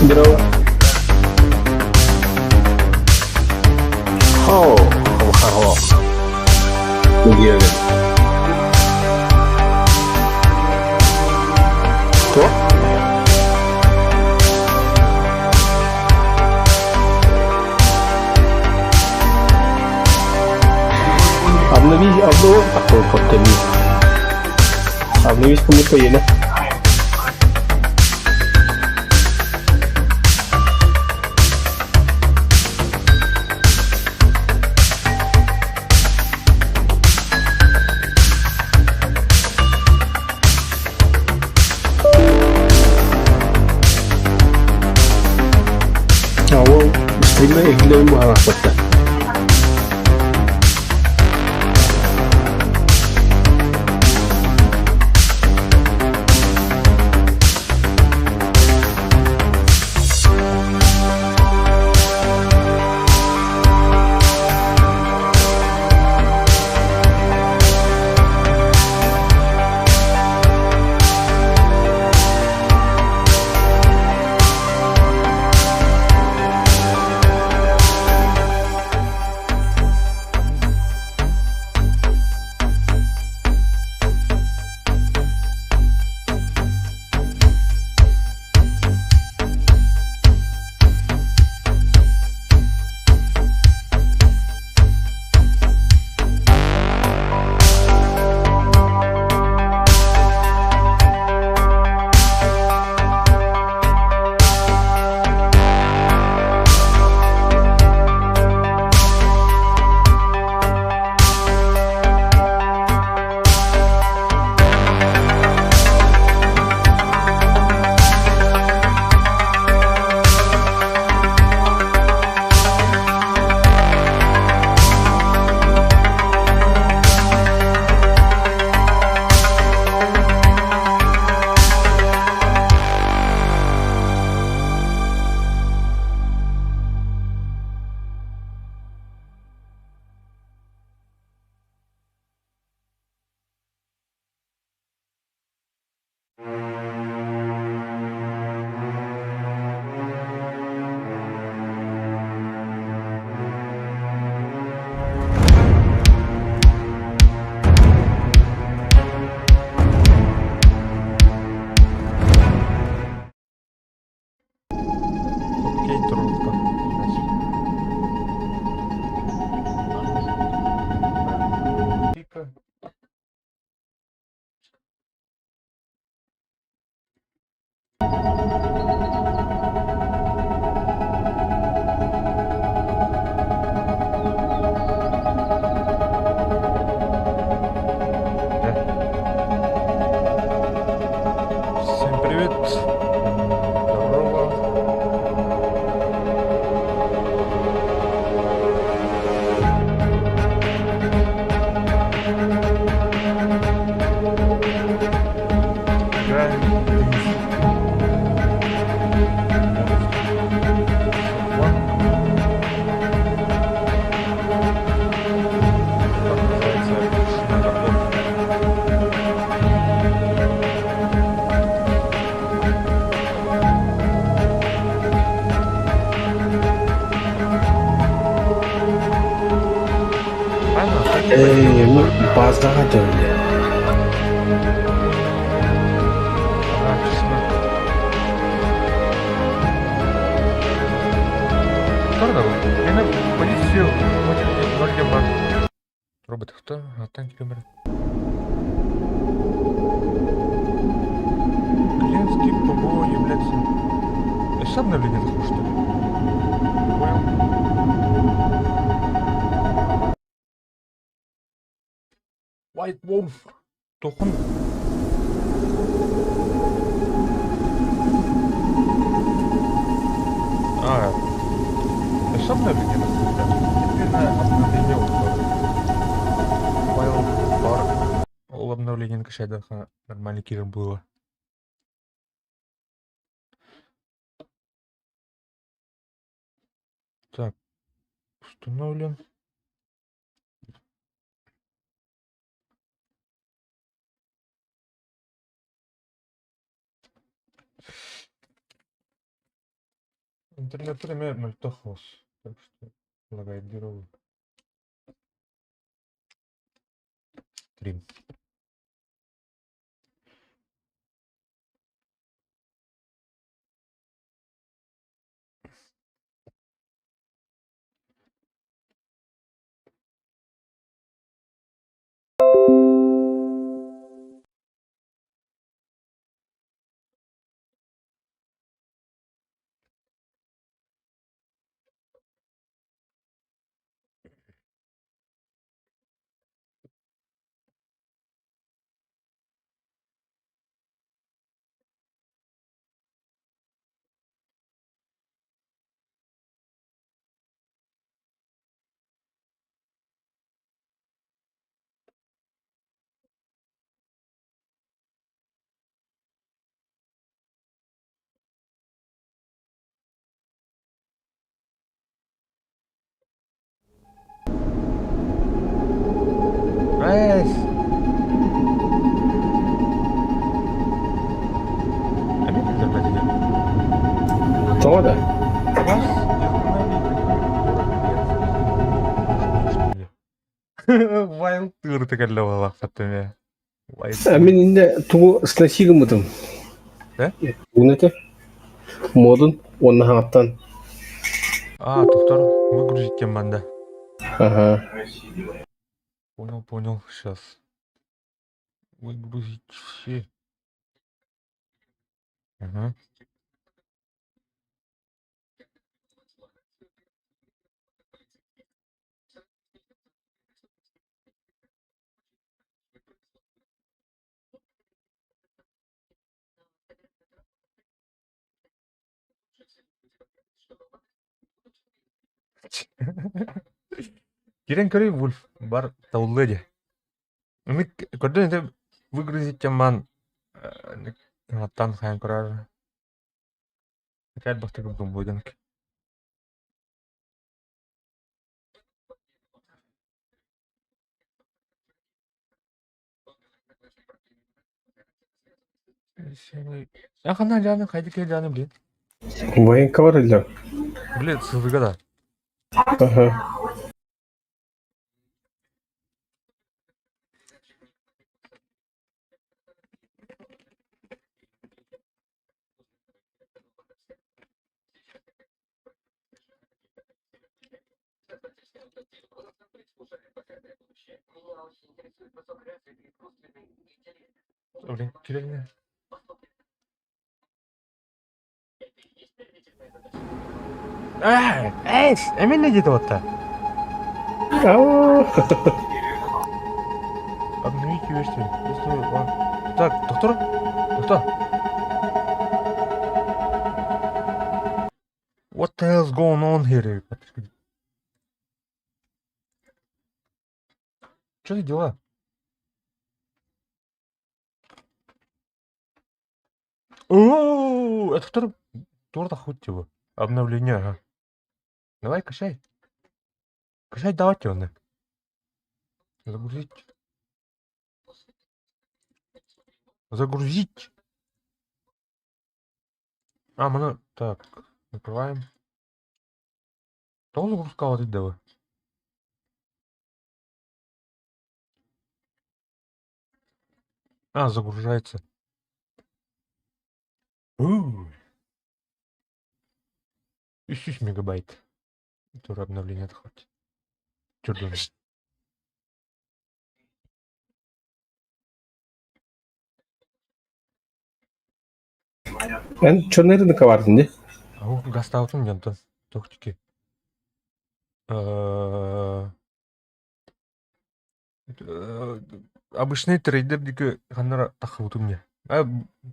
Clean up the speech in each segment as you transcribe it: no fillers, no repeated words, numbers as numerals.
Здорово. Хоу, хо-хо. Георгий. Кто? Обнови, обнови, такой повтори. Обновись кому-то еле. Ол стримэ иһиллэрин быһаарбаттар. Окей, трубка. Тихо. Всем привет. Здорово. Играем в Дэнс. Как называется? Шина городов. Правильно? Эй, ну, базаға бля. Ага, честно. Здорово. Я на полицию ноль бар. Робот кто? А танк номер. Клиентский ПВО является... Это обновление такое, что ли? Понял. White Wolf. Тухун. А, это обновление такое, да? Теперь на обновление Файл бар. Ол обновление качайда нормально кирен было. Так, установлен. Интернеттэр эмиэ мөлтөх соҕус, так что лагайдыыр ол стрим. Эс! Эмиэ биллэрбэтигэр. Тоҕо да? Вас Wild тыырыта кэллэ буоллаххыт эмиэ. А мин иннэ тугу сносигыммытым гыммытым. Э? Угун этэ. Модун уонна хаҥаттан. А, доктор, выгрузить тем банда. Ага. Понял, понял, сейчас. Выгрузить все. Ага. Кирен көрүй Вульф бар тауллы дии. Эмик көрдөн ити выгрузить тем аттан хайан көрөр. Опять бастакы бумбуйданк. Ханна дьааны хайдык дьааны блин. Военка бар илдьэр. Блин, сылыга да. Аха. Блин, кирилне. Ээ, эмин диэти уотта. Аа. Обновите версию. Если вам... Так, доктор? Доктор? What the hell's going on here? Что за дела? О, это который торта хоть его. Обновление, ага. Давай, качай. Качай, давайте он. Загрузить. Загрузить. А, мы так, закрываем. Кто загрузкал это давай? А, загружается. У. 300 мегабайт. Тоже обновление хоть. Чудо. Эн черный рынок бардын дии? Ау, гастаутун дьонтон. Тохтики. Обычный трейдер дикі ханнара тахыбытым не.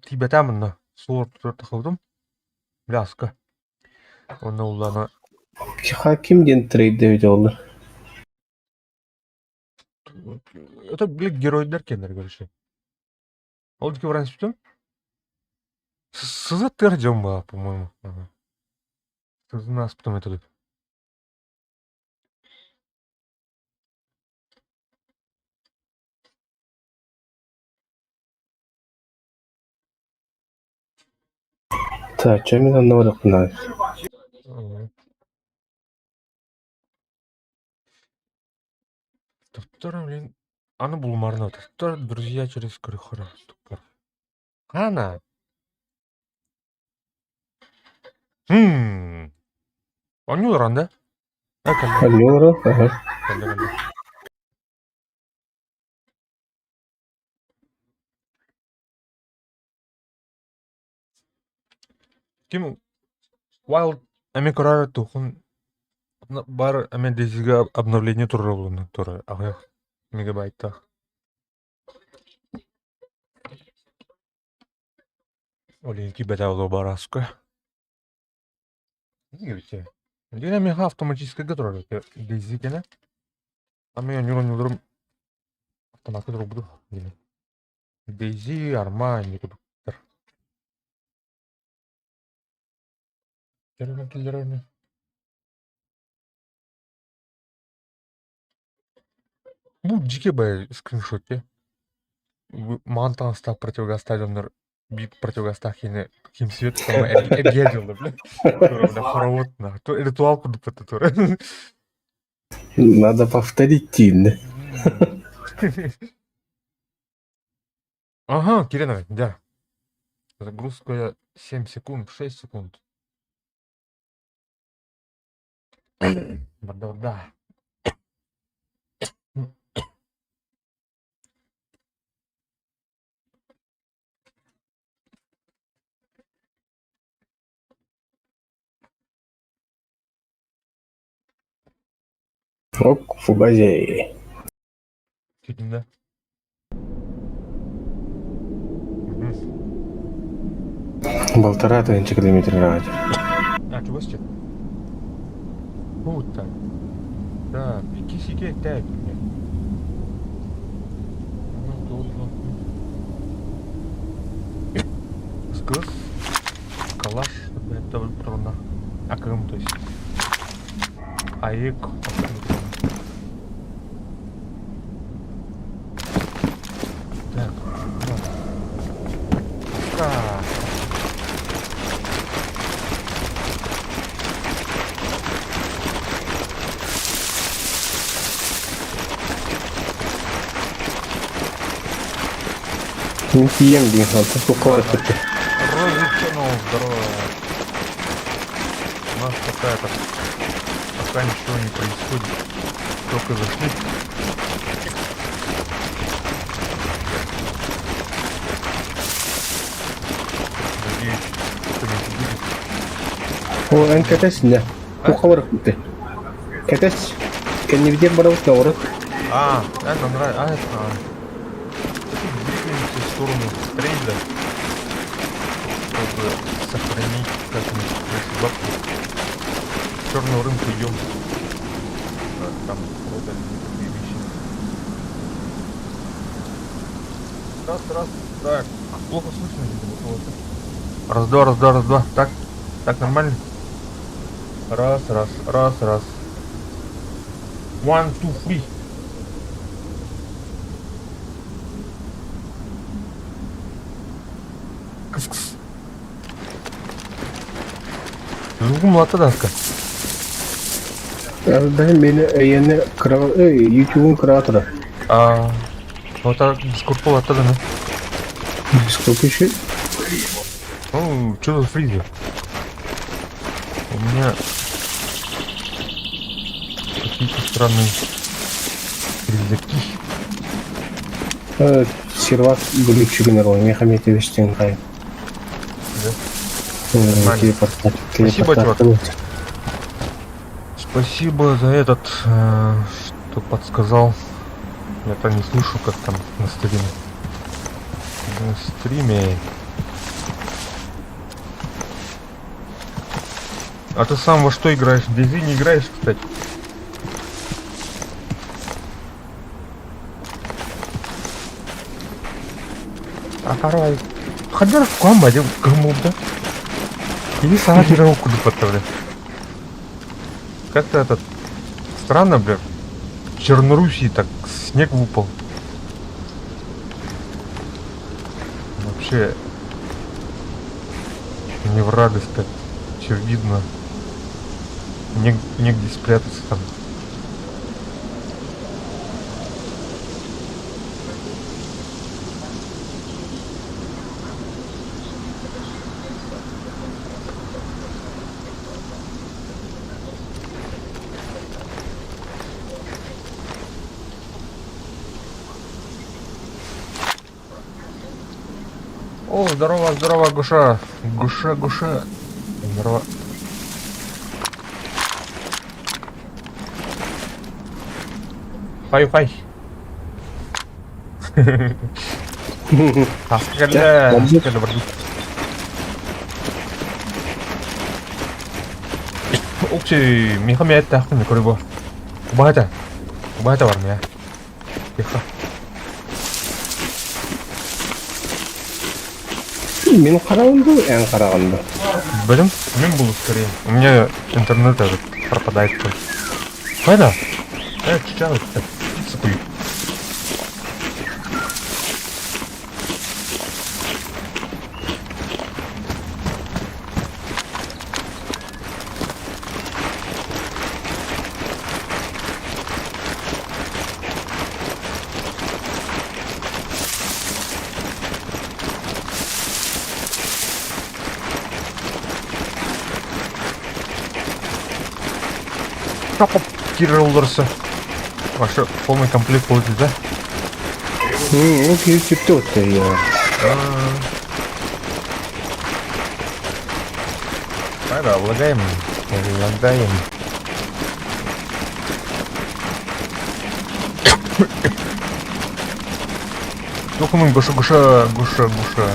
Тибетамынна. Суор тур тахыбытым. Бляска. Онно уллана Ким диэн трейд оллар? Это, блядь, геройдар кеннер, короче. Ол дикі баран сүтім. Сызат тыр дьон была, по-моему. Ага. Сызын аспытым это деп. Так, чем мен анна барыппын? Тоттор, блин, аны булумарына тоттор, друзья через коридор. Хана. Хм. Оонньуулар да? А, кэллэ. Оонньуулар, аха. Кэллэ, кэллэ. Ким Wild эмиэ көрөр туохун баар эмиэ DayZ-га обновление туруорулунна турар аҕыйах мегабайттаах. Ол иһин киирбэтэх буолуо барааска. Дьиҥэ миэхэ автоматическайга турар DayZ кэнэ. А мин оонньуур-оонньууларым автоматка турбутум диэн. DayZ, Arma инники курдуктар. Киллэрэн Бу дьике бай скриншотте. Маан таҥастаах противогазтаах дьоннор биир противогазтаах киһини кимсийэ тутама эргийэ дьылла бля. Хоровод ритуал курдук тура. Надо повторить тииннэ. Ага, Кирина, да. Загрузка 7 секунд, 6 секунд. Барда барда. Ок, фугазей. Китиннэ. Балтараа тыһыынча километр ыраах. А, чугас чэ. Вот так. Так, икки так. Скыз, калаш, это трудно. АКМ, то есть. АЭК. Так, вот. Так. Мин тиийэм дии, онтон туохха барыппыт Розы Channel, здорово. У нас пока это, пока ничего не происходит. Только зашли. Надеюсь, что-нибудь будет. О, эн кэтэс иннэ. Туохха барыппыт Кэтэс. Кэннибитигэр барабыт наоборот. А, это нравится. А, это... а. Двигаемся в сторону трейда, чтобы сохранить как-нибудь нашу бабку. С черного рынка идем. Там продали некоторые вещи. Раз, раз, так. Плохо слышно, видимо, кого-то. Раз, два, раз, два, раз, два. Так, так нормально? Раз, раз, раз, раз. One, two, three. Кыс-кыс. Звугум латадаска. Даже мени эйиэнэ кыра ютубун кыра турар. А, вот так Дискорд латада, да? Сколько еще? Ну, что за фризер? У меня какие-то странные фризаки. Сервак глючигнер, мехамете вестен кай. Да? Нормально. Спасибо, чувак. Спасибо за этот, что подсказал. Я там не слышу, как там на стриме. На стриме. А ты сам во что играешь? В DayZ не играешь, кстати? А порой. Хадер в ком один кому да? Или сама руку подставляй. Как-то этот странно, бля. В Черноруссии так снег выпал. Вообще не в радость так, че видно. Негде спрятаться там. О, здорово, здорово, Гуша. Гуша, Гуша. Здорово. Хай-хай. Таска кэллэ. Кэллэ бардым. Укчи, миха миэттээхпин көрүбө. Убаһата. Убаһата бар мия. Тихо. Мин хараҕым дуу, эн хараҕын дуу? Блин, мин буду скорее. У меня интернет этот пропадает. Хайда? Э, чича, птица куют. Кирилл уларса. Вообще полный комплект получится, да? Ну, киһи сүттэ оттон. Ага, лагаем. Лагаем. Документ гуша гуша гуша гуша.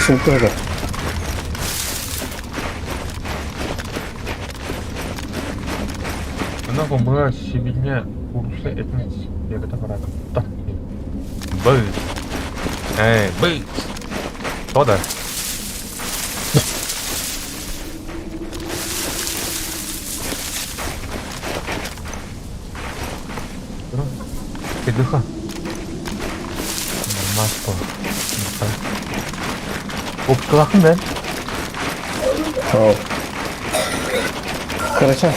Сука. Много было сегодня курсы этниц. Я готов рад. Так. Б. Эй, Б. То да. Кедуха. Маспо. Опчкалахын да? О. Хорошо.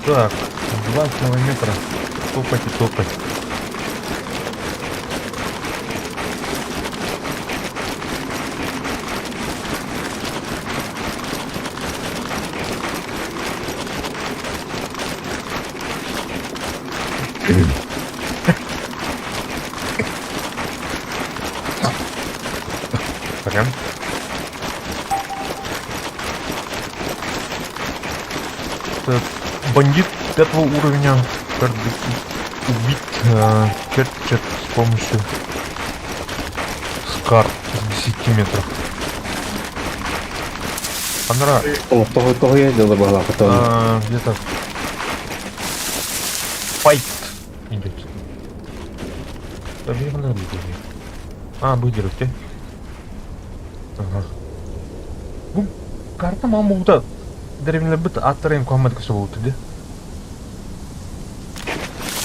Так, 2 километра. Топать и топать. Прям. Так, бандит пятого уровня убит черт с помощью скар с 10 метров. Анра. О, того, того я делала была потом. Где-то файт идет. А, будет Ага. Бу карта мамута деревняларбыт аттарын куһаммат көсө буолбут дии.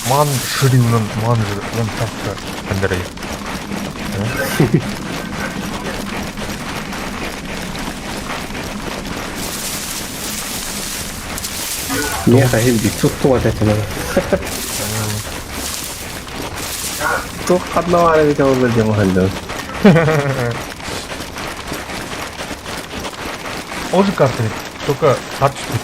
Маан шырыынан маан ландшафтка кандырай. Миэхэ иһин туттубат этим. Туох ханна баар эбитэ буолла диэн уһанныбын. Тоже карта ведь, только карточку.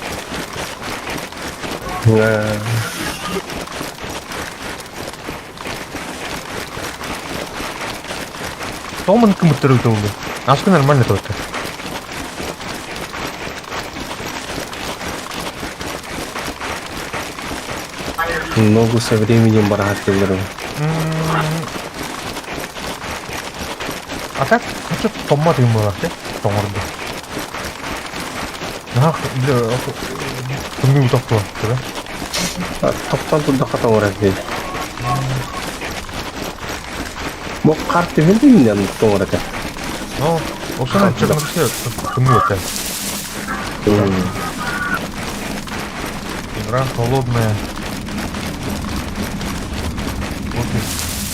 Томан кымыттыры болду. Аска нормально только. Ногу со временем барахатылырым. А так, хочу томат им было, да? Тоңорду. Нах, бля, тымныы утахтуа, да? Топтан турдахха тоҥорор дии. Бу хаар түһэн да тоҥор этэ. Ну, осана чернобыльская тымныы этэ. Игра холодная. Вот и.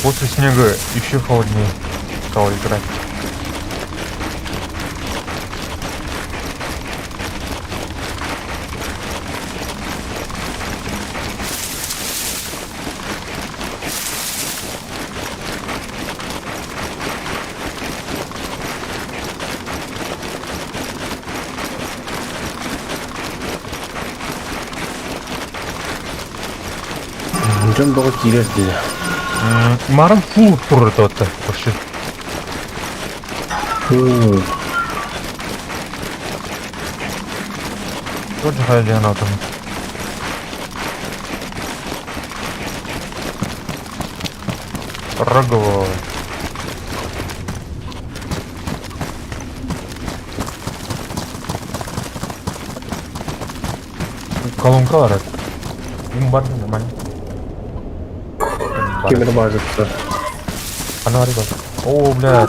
После снега еще холоднее стало играть. Дьон бөҕө киирэр дии. Марым фул турар это вообще. Тоже хайден атым. Рогового. Колонка бар. Им бар нормально. Кемер базасы. Ана бар. О, бля.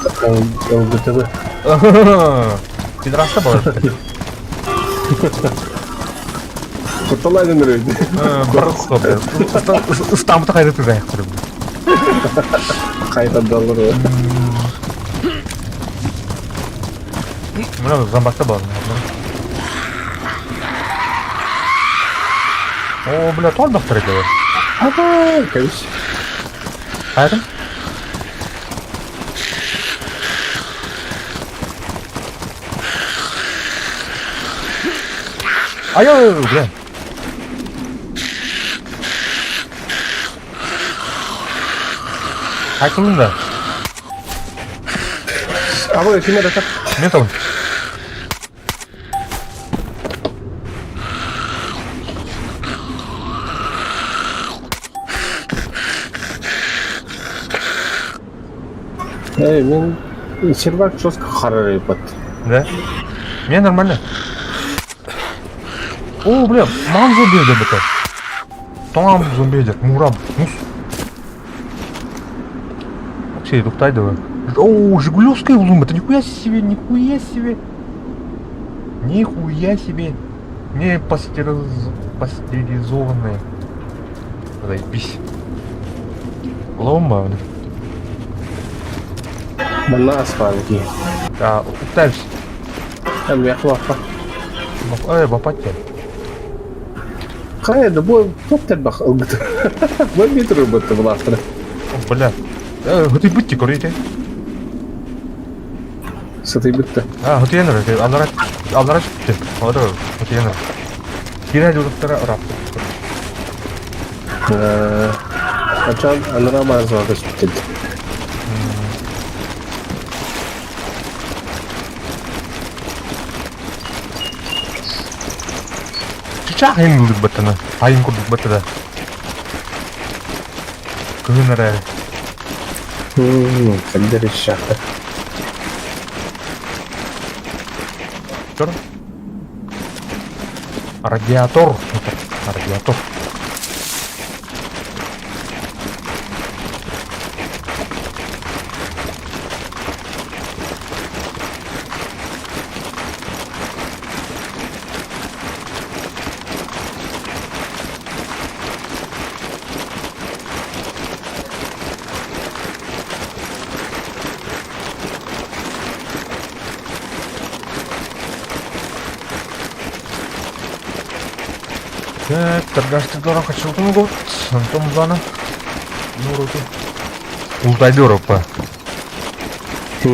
ЛГТБ. Пидораста бар. Куталайдын өрөйдү. Бар бля. Ыстамыты кайда турай. Кайтардалар. Мына зомбакта бар. О, бля, торбақтар еді. Ага, кәбіс. Қайдың? Ай, бля. Қай да? Абы, кеме да Мен табын. Эй, мен сервак жестко харарай бат. Да? Мне нормально. О, бля, маған зомби деп это. Тоңам зомби деп, мурам, мус. Вообще, тухтайды вы. О, Жигулевская влум, это нихуя себе, нихуя себе. Нихуя себе. Не пастеризованные. Заебись. Ломба. Манна асфальги. А, уктаешься. Эм, я хлопа. Эй, бапатте. Қай, да бой, топтер бақ ылгыты. Бой метр бытты бұластыры. Бля. Хөтүй бітті, көрейте. Сыты бітті. А, хөтүйенер, аллара, аллара бітті. Оды, хөтүйенер. Кирә журықтара ұрап. Ачан аныра базы бітті. Чычақ ең күлдік біттіні. Айын күлдік бітті да. Күнін әрі. Кәдер шақты. Тұр. Радиатор. Радиатор. Так, торгашты дорог хочу год. Антон Зана. Ну, руки. Ултайды Европа. О,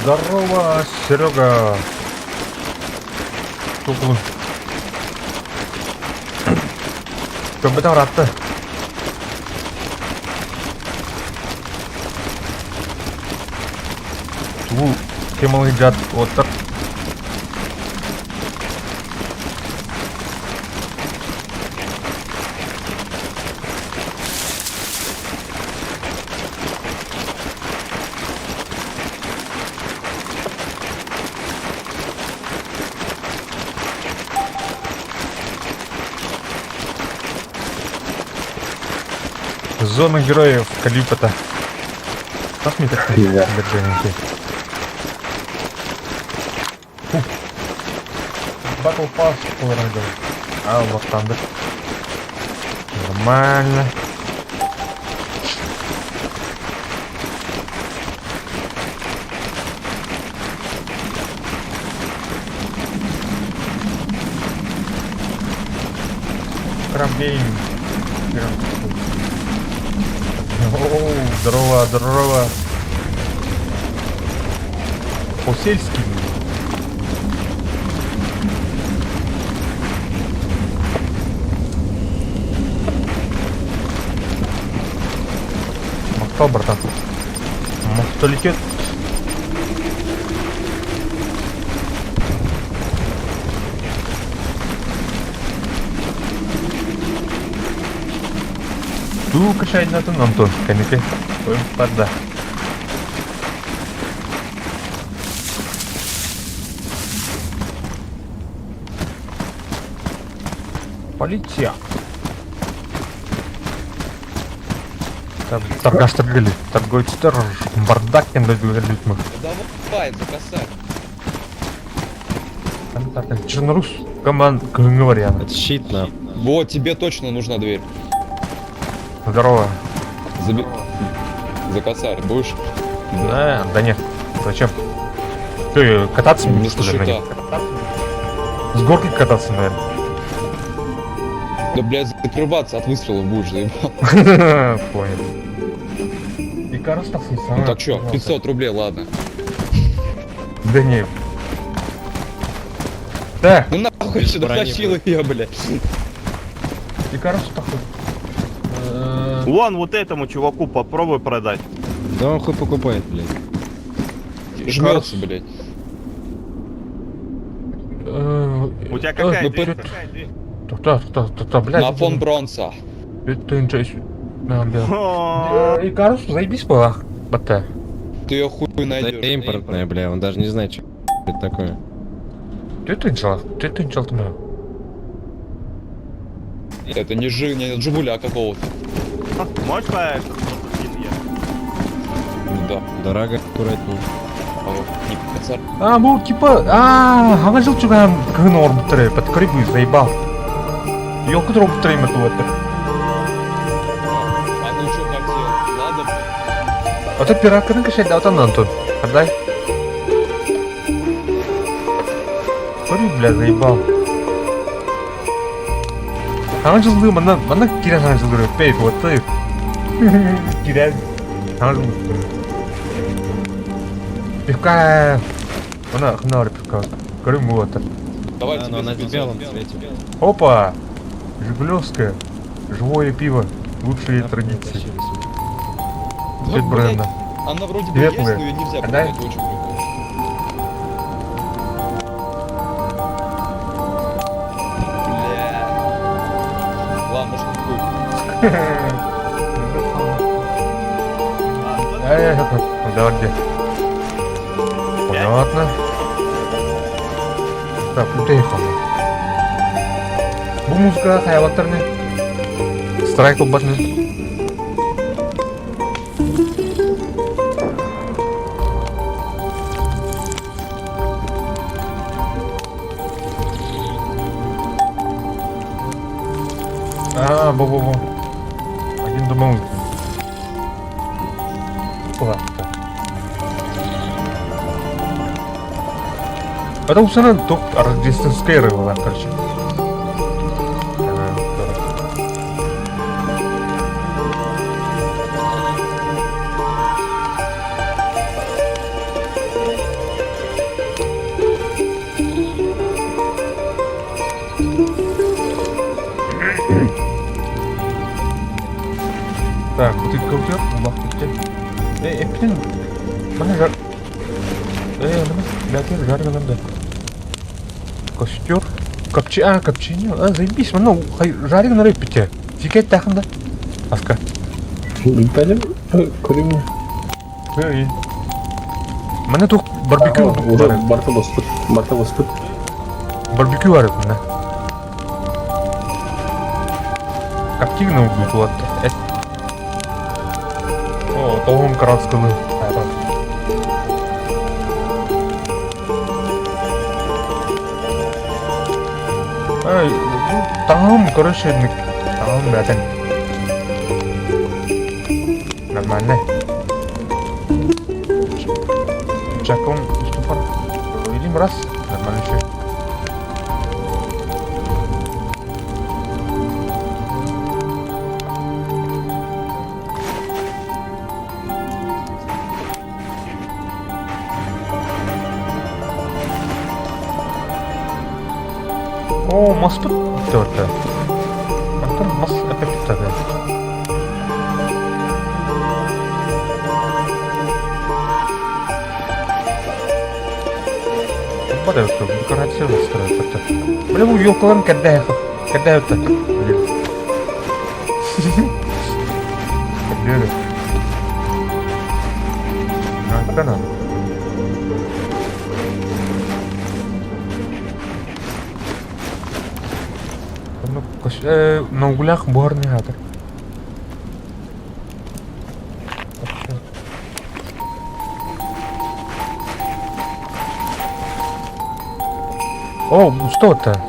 здорово, Серега. Туклы. Көббетен ратты. Ту кемалый жат оттар. Зона героев Калипота. Как мне так Да. Battle Pass олорон А, Вахтанды. Нормально. Крамбейн. Оу, здорово, здорово. По-сельски. Махтал, братан. Махталитет. Туу качайнатын Антон, кэнники. Барда. Полиция. Там торгаш торгали. Торговец бардак мы. Давай, за косарь. Чернорус команд вариант. Это щит, на. Вот, тебе точно нужна дверь. Здорово. Заби... За косарь будешь? Да, да нет. Зачем? Ты кататься будешь, Вместо что ли, на щита. ней? С горки кататься, наверное. Да, блядь, закрываться от выстрелов будешь, заебал. Понял. И короче, Ну так чё, 500 рублей, ладно. Да не. Да, Ну нахуй сюда брони тащил ее, блядь. и короче, такой. Вон вот этому чуваку попробуй продать. Да он хуй покупает, блядь. Жмется, блядь. У тебя какая ну, дверь? Какая дверь? Та, блядь. На фон бронза. Это ничего. На, бля. О, И короче, заебись была. Бата. Ты ее хуй Это найдешь. импортная, бля, он даже не знает, что это такое. Ты ты ничего, ты ты ничего ты Это не жи, не Жигуля какого-то. Можешь по этот просто скин я? Ну да. Дорого, аккуратней. А, Не косарь. А, ну типа, а, хаңа чуган кыһын орбуттары, подкрепы заебал. Елка дроп трейм это вот. А ну чё хотел? Ладно, блядь. А то пиратканы кашай да отан Антон. Отдай. Көрү, бля, заебал. Хаңа жылды мана мана кирен хаңа жылды пей вот ты. Кирен хаңа жылды. Пивка. Мана хна пивка. Көрү му вот. Давай Да, тебе но она за в 500. белом цвете, блядь. Опа! Жигулевская. Живое пиво. Лучшие Нахуй традиции. затащили сюда. Да, Цвет блядь, бренда. Она вроде бы Привет, есть, Луя. но ее нельзя Отдай. продать, очень прикольно. Бля. Ладно, может какой. Ай, давай где? Понятно. Так, куда Бу музыка хайваттар не? Страйк башны. А, бо-бо-бо. Один думал. Ладно. Это усана тоқ рождественская рыба, короче. А, здорово. Так, ты каутер? Улах, ты. Э, эптен. Мана жар. Э, мана, бәтер жарган да. Костер. Копчи, а, копчение. А, заебись, мана жареный на репете. Фикет тахында. Аска. Пойдем, курим. Эй. Мана тух барбекю. Уже барта баспыт. Барта баспыт. Барбекю арып мына. Коптигна убьют, ладно. Тоҕун кыраскылыы. Ай, таҥаһым, короче, таҥаһым бээтэн. Нормально. Чаком ступор. Видим раз, нормально еще. Оо, маспыт бүтэ. Онтон мас опять бүтэ. Бада декоративно строят. Бля, бу елкаларын кэрдээхэ. Кэрдээхэ. Блин. Кэрдээхэ. А, куда надо? Ну, на углях буорный хатыр. О, что это?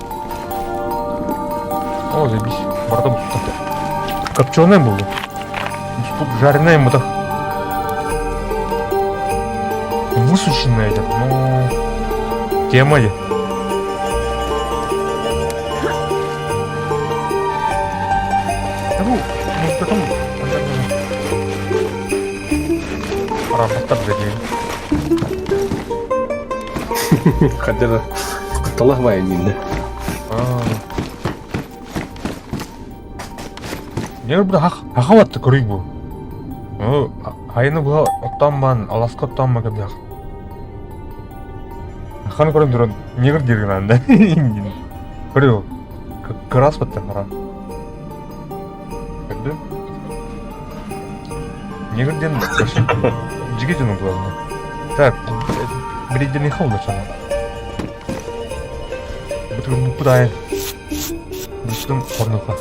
О, заебись. Бардам что-то. Копченое было. Жареное ему так. Высушенное это, ну... Тема ли? Ну, ну потом... Арабаттар дедим. Хадера кутталах баайын Не бу хахаватты көрүй бу. Ну, айны бу оттан бан, аласка оттан ма кебдях. Хан көрөн туран негр дирген анда. Көрү. Крас батта хара. Көрдү? Негр ден жиге жөнү главное. Так, бириден хол чана. Бүтүн кудай. Бүтүн корнуха.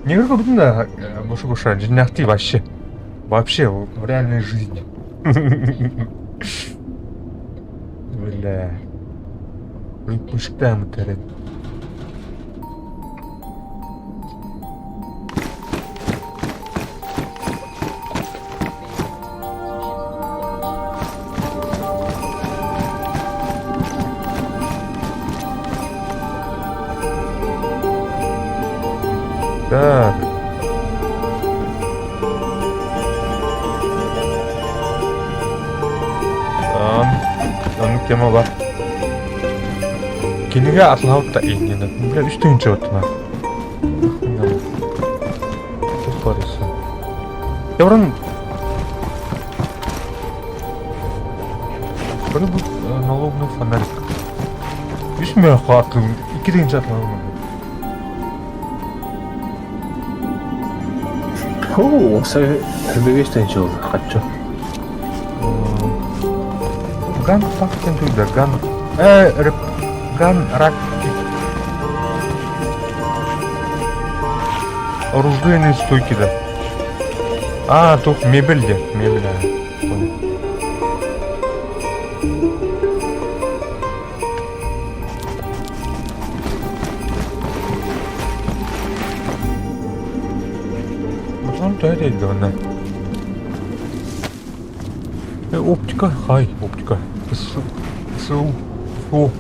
Негр көрдүм да, бошу боша, жиннякты вообще. Вообще, в реальной жизни. Бля. Пышктаем терен. Так. Там. Оннук тема бар. Кинигэ атылаабыт да иннинэ. Бля, үс тыһыынча баттына. Туох баар өссө? Явран Бары бу налобный фонарик. Үс мөөхө атылын, икки тыһыынча атылаабын. О, Сәбегес тәнче oldu. Каччы. Ган так кентуйда, ган. Реп, ган рак. Оружейные стойки, да. А, тут мебель где? Мебель, а, понял. Потом то это идет, Оптика, хай, оптика. С, С, О.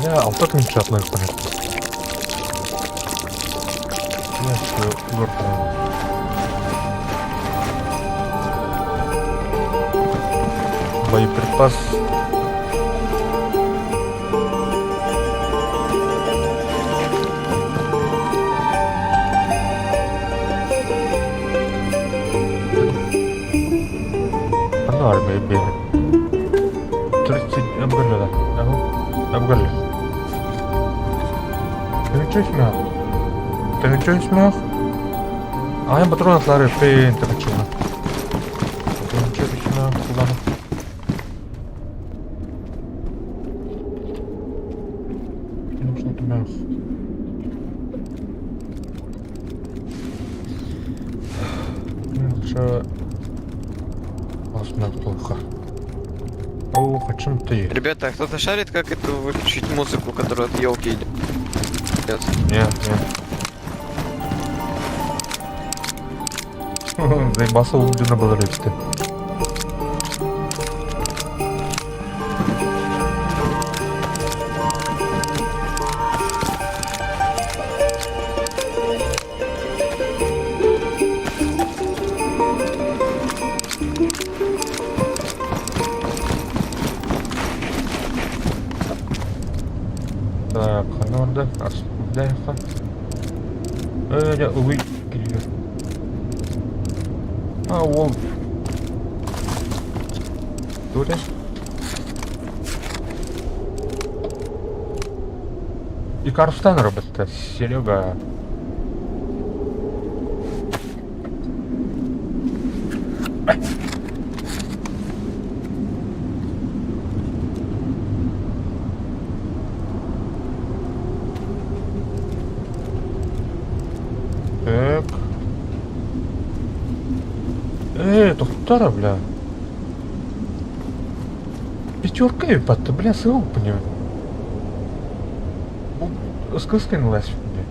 Я алта тыһыынча атлайыппын. Я Боеприпас. Аны армия бери. 30 абгалла. Абгалла. Тыһыынча үс мөөх. Тыһыынча үс мөөх. Ай, патрон атлары пен тахачына. Куда? Нужно Плохо. О, о чем ты? Ребята, а кто-то шарит, как это выключить музыку, которая от елки идет? Нет, нет. Заебался на было рыбсты. Так, ханорда, асудайха. Э, увы, А, ол. Туре. И Карстан робот, Серега. Так. Э, тоқтара, бля. Пятерка ебать, бля, сыл, понимаю. Сказкин лась, бля.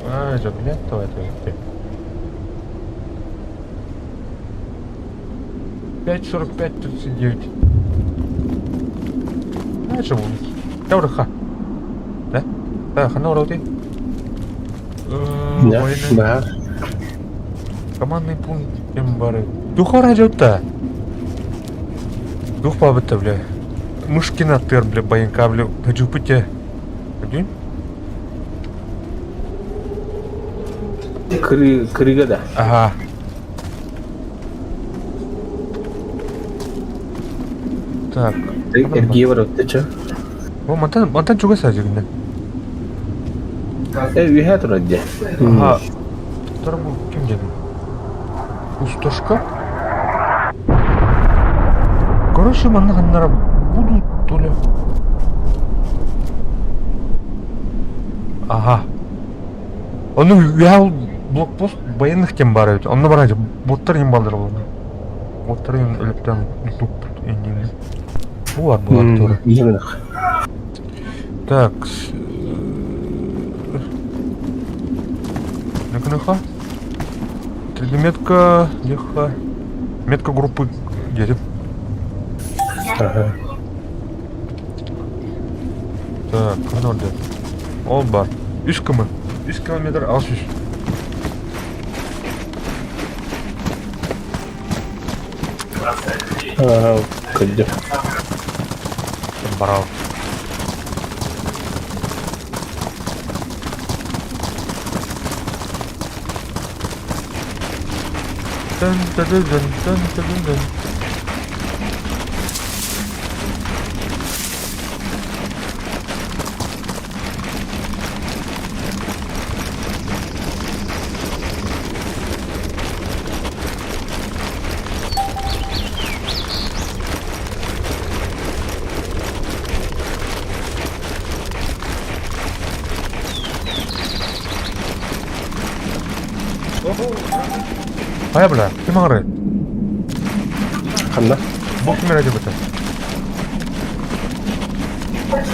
А, это, бля, то это, 5.45, 39. А, это будет. Тавраха. Да? Да, хана уроти. Да, да. Командный пункт Эмбары. Дух радиота. Дух пабыта, бля. Мышкина тыр, бля, баянка, бля. Хочу пути. Один? Крыга, да. Ага. Так. Эргиевар, ты чё? О, мантан, мантан чуга сажигне. Э, үһэ турар дии. Ага. Второму ким дедим? Пустошка? Короче, манна ханнара буду то ли. Ага. Оны я блокпост военных тем бар ведь. Онно бар боттар им балдыр болды. Боттар им өлөптөн туп эндини. Булар булар тоже. Именно. Так. Наканыха. 3D метка, леха. Метка группы где Ага. Так, канорда. Ол бар. 3 км. 3 километр алыс үс. Ага, кырдьык. Барал. Тын тын тын тын тын тын. Хайа бля, ким аҥары? Ханна? Бу ким эрэ дебете?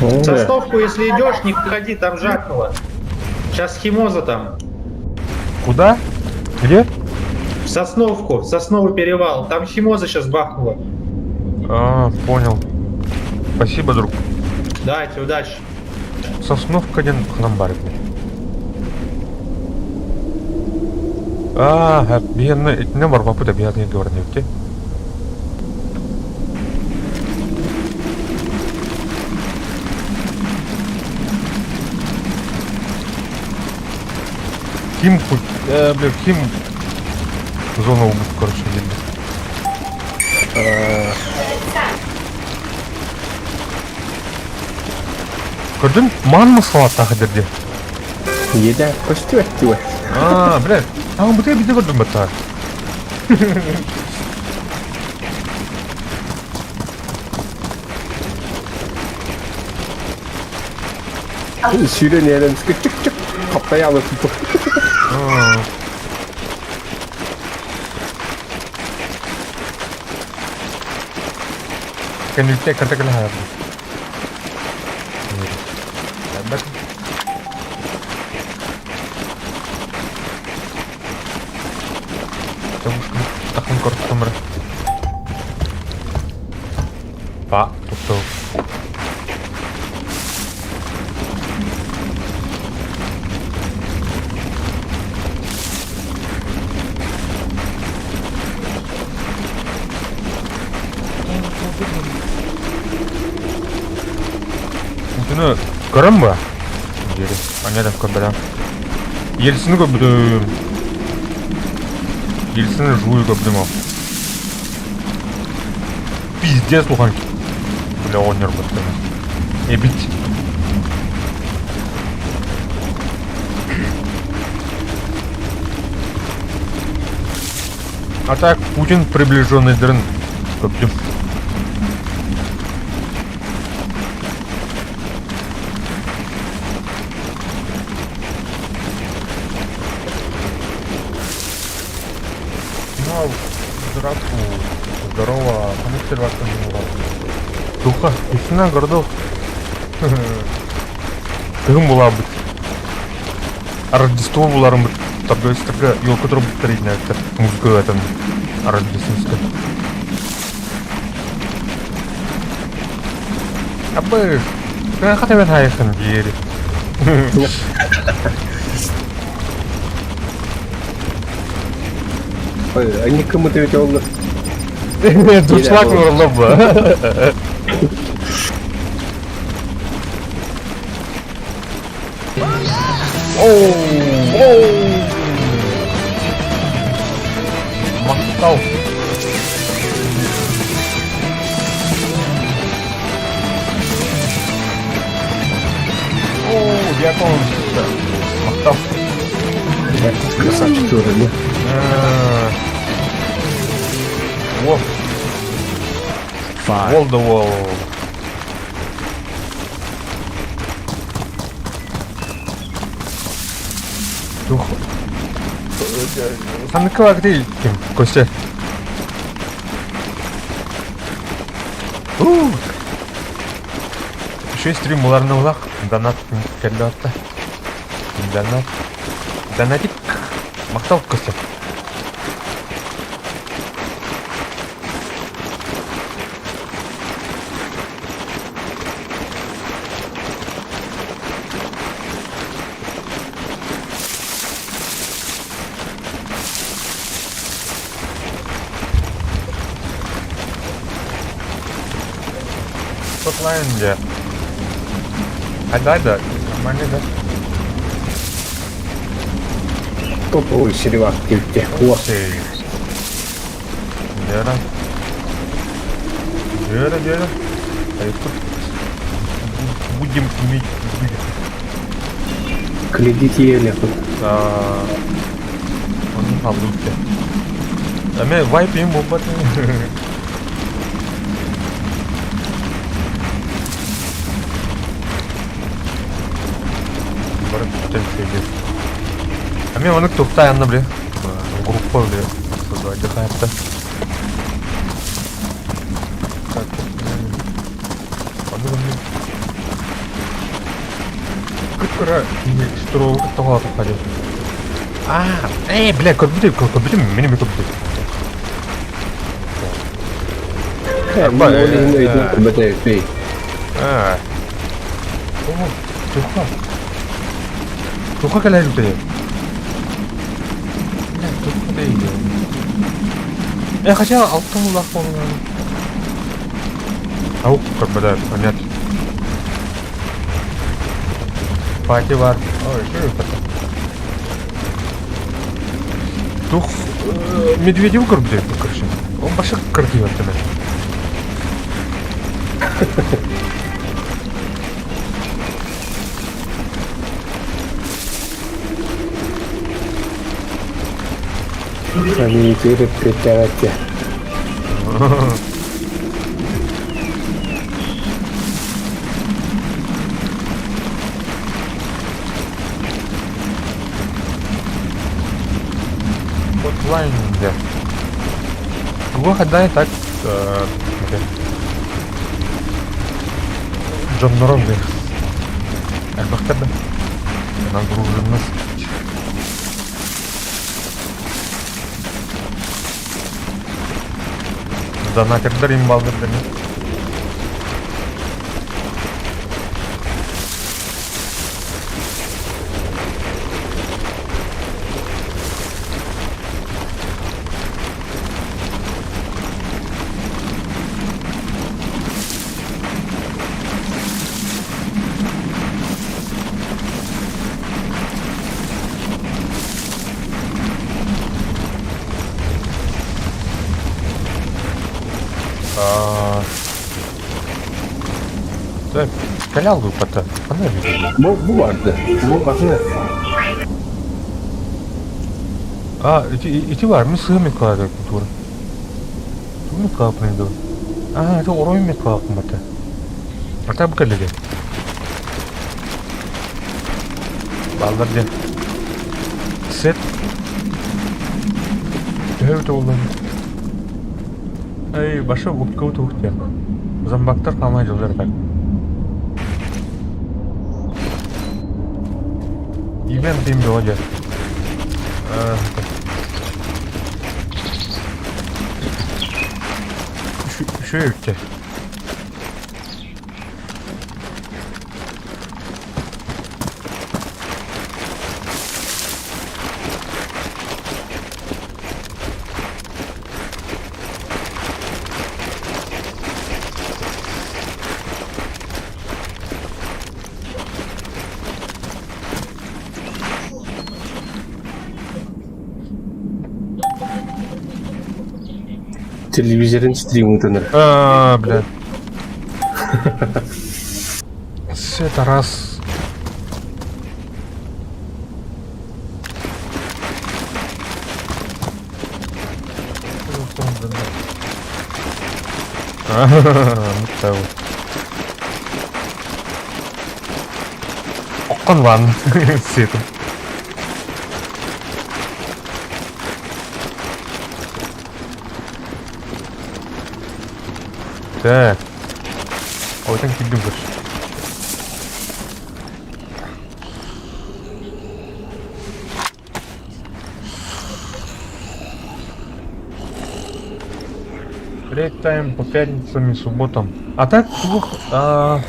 О, Сосновку, если идешь, не ходи, там жахнуло. Сейчас химоза там. Куда? Где? В Сосновку, в Сосновый перевал. Там химоза сейчас бахнула. А, понял. Спасибо, друг. Давайте, удачи. Сосновка один ханамбар. А, биэнне итинне барбаппыт биятын говорнебите. Ким путь, бля, ким зона убыт, короче, диэн. Көрдүм, маан масалаттаах дерде. Еда көстүбэт дуо? Аа, бля, аҕам бытыга биирдэ көрдүм баттаҕа. Сүүрэн иһэн чик-чик хаптайаалы туту. Кэнниттэн кырта кэлэ хаалбыт. Тахын көртөмөр. Па, тутту. Путину көрөн ба? Диэри. Анньа көрбөтөм. Ельцини көрбүтүм. Ельцини жую көрбүтүм ол. Пиздец улахан бля оҕонньор баттана. Эбит. А так Путин приближенныйдарын көрдүм. Ну, здравствуй. Здорово. Кому Духа, истина городов. Кыһын булаабыт. Рождество буларым торговецтарга елка турбуттар иһинээттэр музыка ыытан рождественская. Абы, хата мен хайыхын диэри. Они кому-то ведь ол Дуршлаг урлап. Махтал. О, дьякон. Махтал. Красавчик тоже, да? Во. Wall the wall. Тух. Ханныка где ким? Костя. Еще стрим уларны улах. Донат кэллэ атта. Донат. Донатик. Махтал Костя. Шотландия. А да, да, нормально, да? Топовый сервак килте. Дера. Дера, дера. Будем иметь Кредит еле. Да. Он не получится. А мне вайп им бомбат. А мне он тухта янна бля. Группа бля. Создавать Так. Кыткыра штуру тоҕо туххадым. Аа, эй, бля, көрбүтүм, көрбүтүм, мени ми көрбүтүм. Аа. О, туха. Туха кэлэр үтэ. Бля, туха дейdi. Э, хотя алтын улах болған. Ау, көрбөдө, понятно. Пати бар. Ой, что это? Тух Медведев көрбүтэ, короче. Он башы красивый от Аниитигэр эппиэттээбэт Хотлайн да. Тугу хаддай так дьоннорум бир элбэхтэр да нагруженность. Донатердар имбалдыр дemi. Так, калял выпата. Она Бу, бу барды. Бу атын. А, ити, ити бар, мы сыми кладок тур. Тугу капны ду. А, это орой ми капмата. А там коллеги. Балдар ден. Сет. Төһө олан. Эй, башы упка утук Зомбактар камай жылдар так. Ивент им было Еще үтте. Телевизорын стримутаныр. А, бля. Это раз. Ну Оккон ван. Сетом. Так. Ой, там кидым короче. Брейк тайм по пятницам и субботам. А так, тух, а...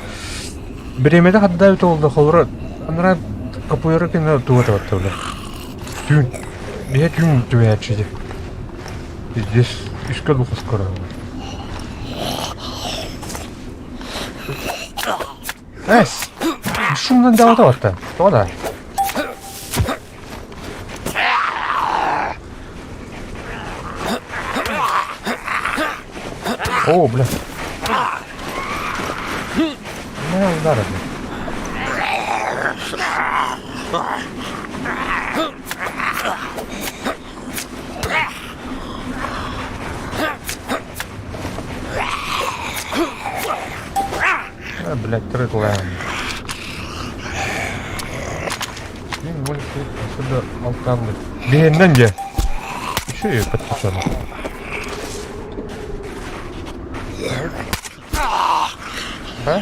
Беремеде хадда олды холра. Анра капуйры кene тугата баттылар. Түүн. Я түүн түбәчиде. Здесь иске духас скоро. Эс! Шумдан давата батта. Тода. О, бля. Ну, удара, бля. А, блядь, трыклая. Блин, больше отсюда алтарный. Блин, где? Еще и подписано. А?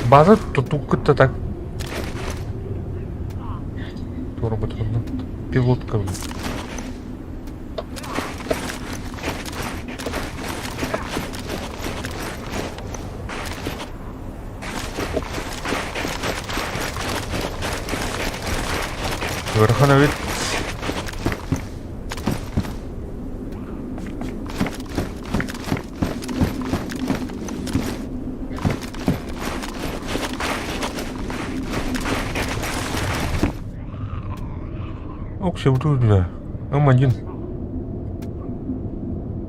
База тут так. Робот пилотка. Верхоновит. Ок, все, вот бля. М1.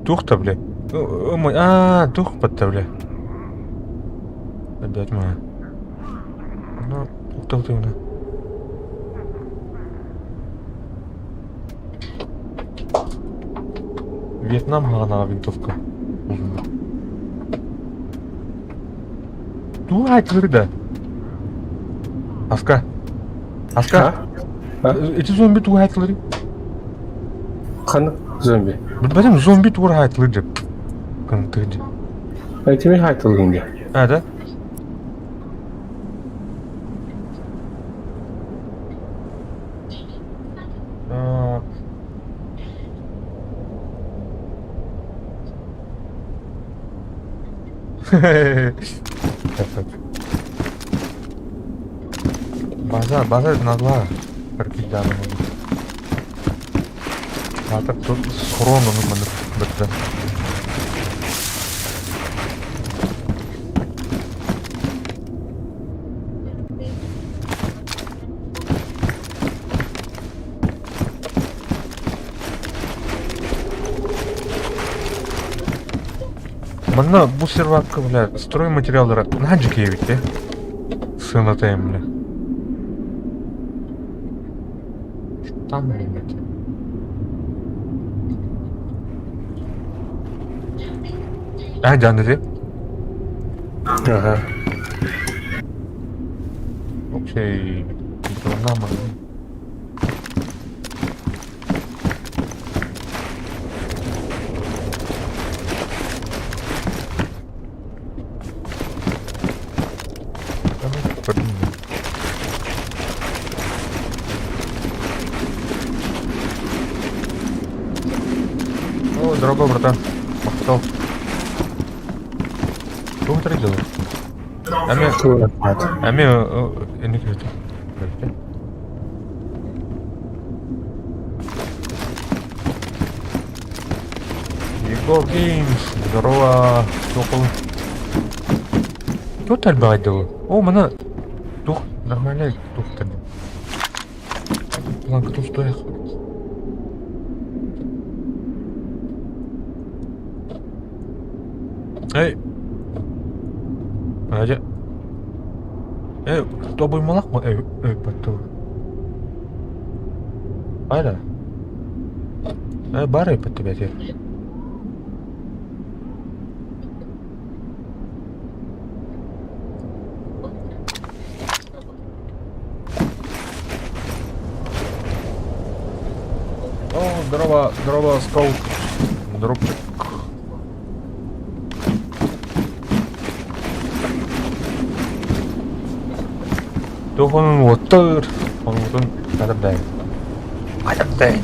Тух-то, бля. Аа, тух батта бля. Опять моя. Ну, тух-тух-тух. Вьетнам хаҕанаҕа винтовка. Туох айтылыр да? Аска. Аска. Ити зомби туох айтылыр? Ханнык зомби? Билбэтим зомби туох айтылыр деп. Кынтыгы. Этими айтылгын де. А, да? Так. Так, так. База, база назла. Кирпичданы. Атыр тут схрон ону маннык бытта. Манна бу сервакка, бля, стройматериаллара наһаа дьикийэбит ээ. Сыаната бля. Там, блядь. А, дьааны ти. Ага. Окей. Нам. О, дорогой братан. Махтал. Что вы делаете? Ами, ами, эник это. Егор Геймс, здорово, Сокол. Тут альбайдыл. О, мана тух нормально тух тады. Планка тут стоях. Эй. Адя. Эй, тобой малак ма? Эй, эй, потом. Айда. Эй, бары под тебя теперь. О, здорово, здорово, скаут. Дропчик. Туһун уоттар, онуутун хатырдай. Хатырдай.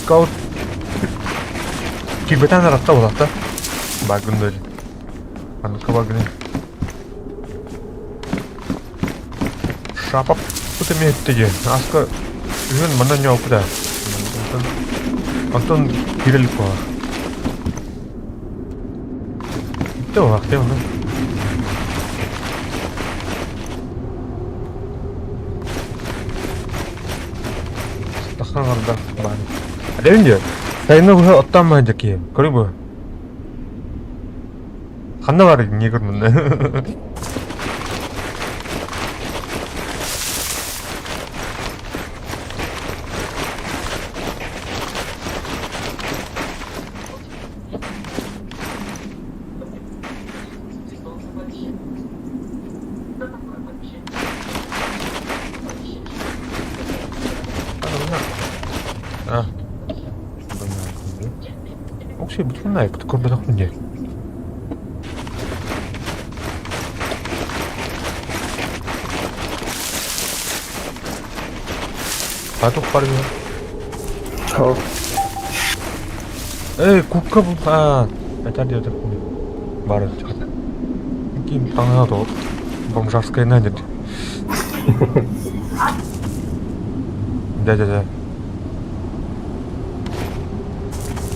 Скаут килбэтэн аратта буолахта. Багын дөл. Манныка багын. Шапап тут эмиэ өттө Аска үһүн манна ньооппута. Онтон киирэ илик буолар. Итте уһахтыам ону. Тахсан аҥардаах баар. Эдэбин диэ. Сайыны быһа оттоон маһа киһи. Көрү бу. Ханна бар негр мында? А. Оксей, бүтүн көрбөтөхпүн дии. Батух бар Ол. Эй, кукка бул. А, этер диэтэх Бар Ким таҥаһа тоҕо бомжарская надет. Да-да-да.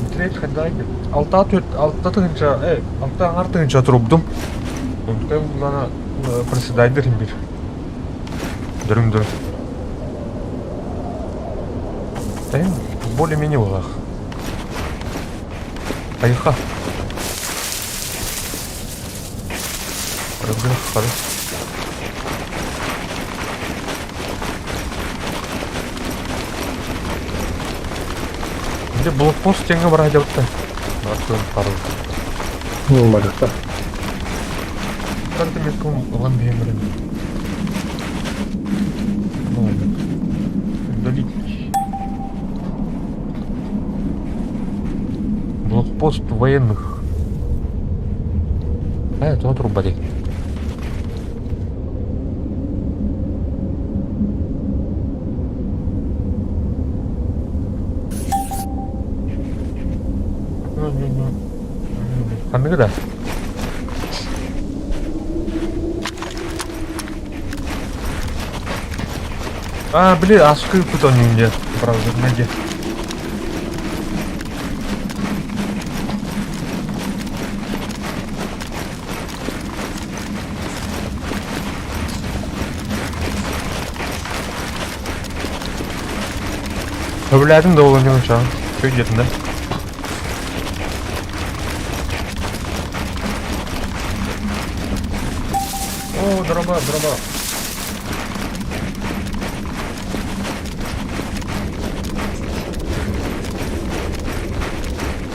Интернет хадайды. Алта төрт, алта тыһынча, эй, алта аҥар тыһынча турубдум. Онтукай буллана проседайдыр бир. Дөрүм дөрүм. Эн более-менее буоллах. Айха. Хары. Где блокпост теңге бар айдабытта. Артын қары. Барыта. Карта метком ылан биэмирин. Ну ладно. Удалить. Блокпост военных. А, это вот рубали. Ханныгы да? А, блин, а сколько он не Правда, найди. Сөбүлээтим да ол эмиэ чаа. Чөй диэтин да. О, дроба, дроба.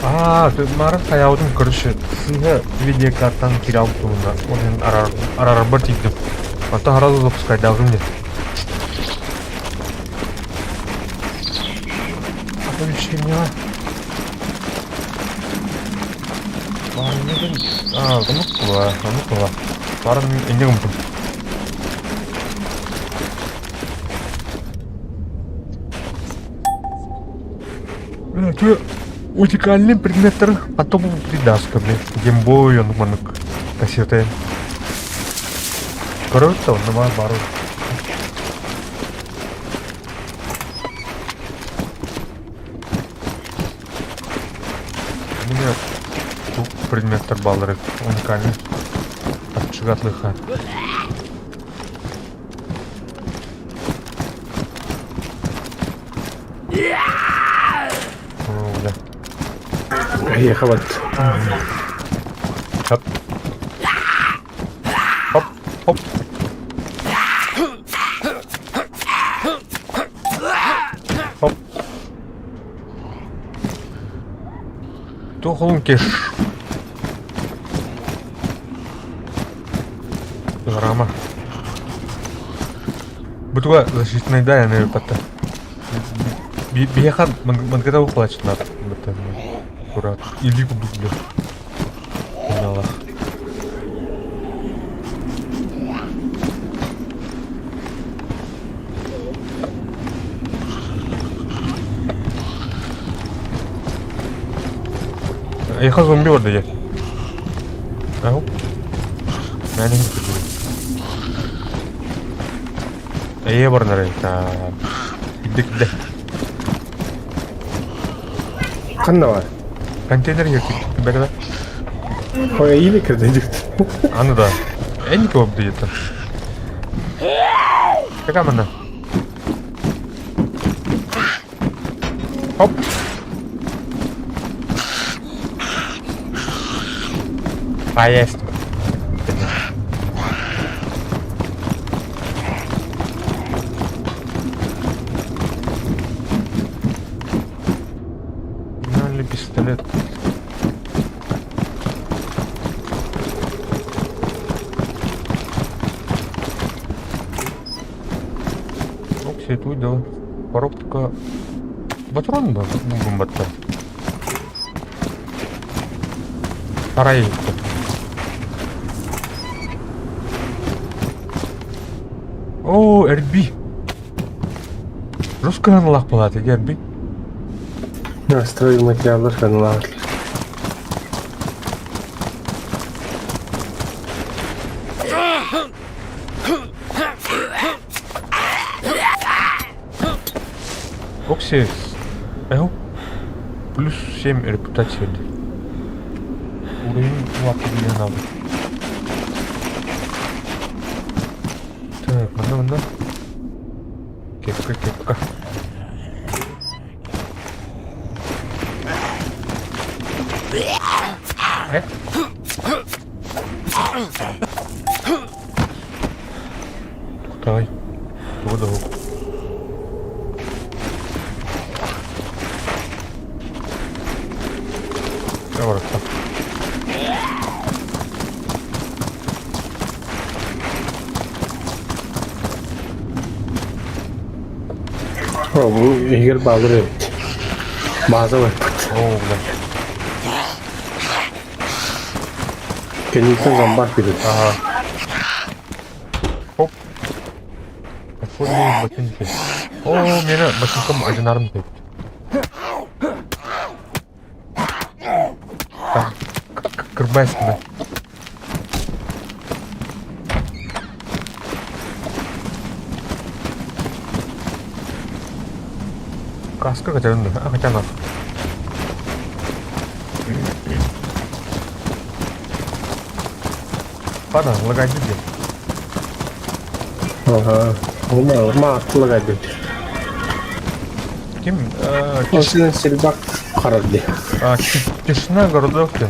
Аа, марын хайаабытын короче, сыыһа видеокартан киирэ туһунна. Ол иһин араарбар тиийдим. Онтон сразу запускайдаабытым дии. Оповещение. Аа, оннук буолла, оннук буолла. Баарын инньэ гыммытым. Бля, уникальный предметтер потом придаска, блин. Геймбой, он маннык кассета. Короче, он на бару. У меня тут предметтер баллары уникальный. Отчигатлыха. Бля. Эһиэхэ Хоп. Хоп, хоп. Хоп. Туох кеш. Грама. Бутуга защитный да, я патта. Биэха мангата ухлачнат. Аккурат. Или кудук бля. Поняла. Эйха зомби бар дии. Ау. Мэнин Эйе бар нары. Кидде кидде. Ханна бар? Контейнер киберде. Ой, или кирден дикт. Аны да. Энник болып дейді. Кака мына? Хоп. А есть. Дали пистолет. Окси, тут Коробка. Патрон ба? Бумбатта. Арай. О, РБ. Жестко лах была, ты РБ. Стройматериаллар ханалаах. Окси, Эл, плюс 7 репутация. Уровень лапы для надо. Так, мана, мана. Кепка, кепка. Кай. Тугу да уһук. Барытта. О, бу иһигэр баалыр эбит. Бааза барбыт. Оо, бля. Кэнниттэн зомбар кэлэр. Ага. Хоп. Оформили ботинки. О, мені ботинкам одинарным дейт. Так, кырбайсың да. Каска хотя бы, а хотя нахуй. Ладно, лагать где. Ага. Ума, ума лагать. Ким? Осынан сельбак харады. Тишина городок ты.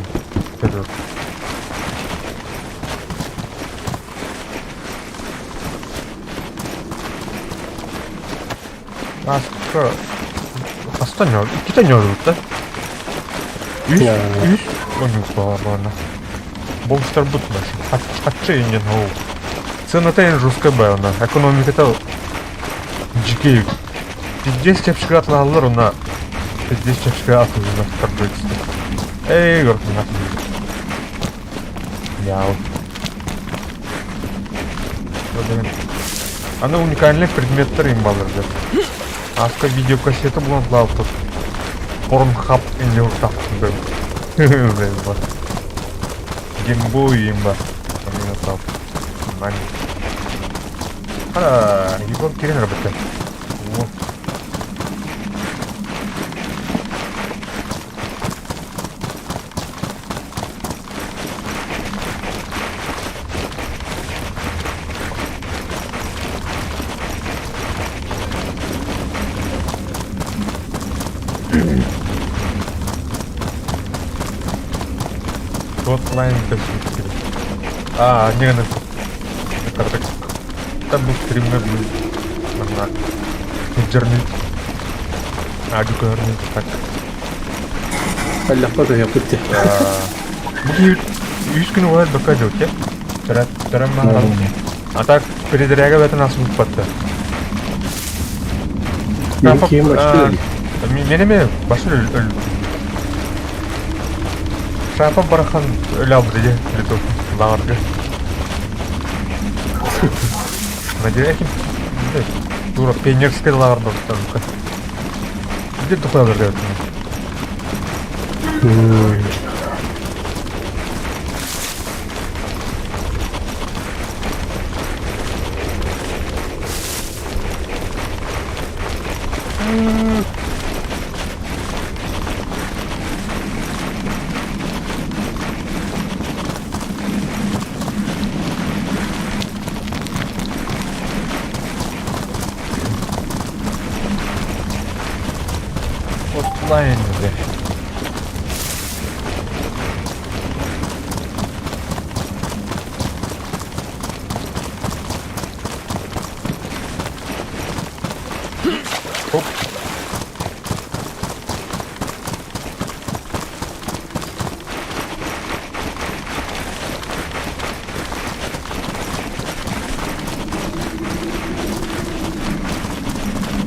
Аска хаста ньор, иккитэ ньорбут да? Үс, үс оннук баҕар Бомжтарбыт хаччы иннин ол. Цената эн жесткая баҕана, экономиката дьикий. Пиздец чэпчэки атылаһаллар уонна пиздец чэпчэки атыылыыллар торгуются. Эй, горкуна. Яу. Аны уникальный предметтер им балырды. Аска видеокассета булан лаптоп. Порнхаб инде тапты. Геймбой имба. Ара, Егор Кирин работает. Hotline Pacific. А, не, не. Это там был стримный был. Манна. Интернет. А, дукарный так. Аллахпа көһөппүт. Бу үс күн олар бакка жок, Төрөм А так передряга бэтен асылып батты. Мен кийин башты. Мен эме башы өл. Шапа барахан өлө алды де, лету лағыргы. Надеюсь, тура пионерский лагерь был там. Где ты хуя говорит? Hotline бля. Хоп.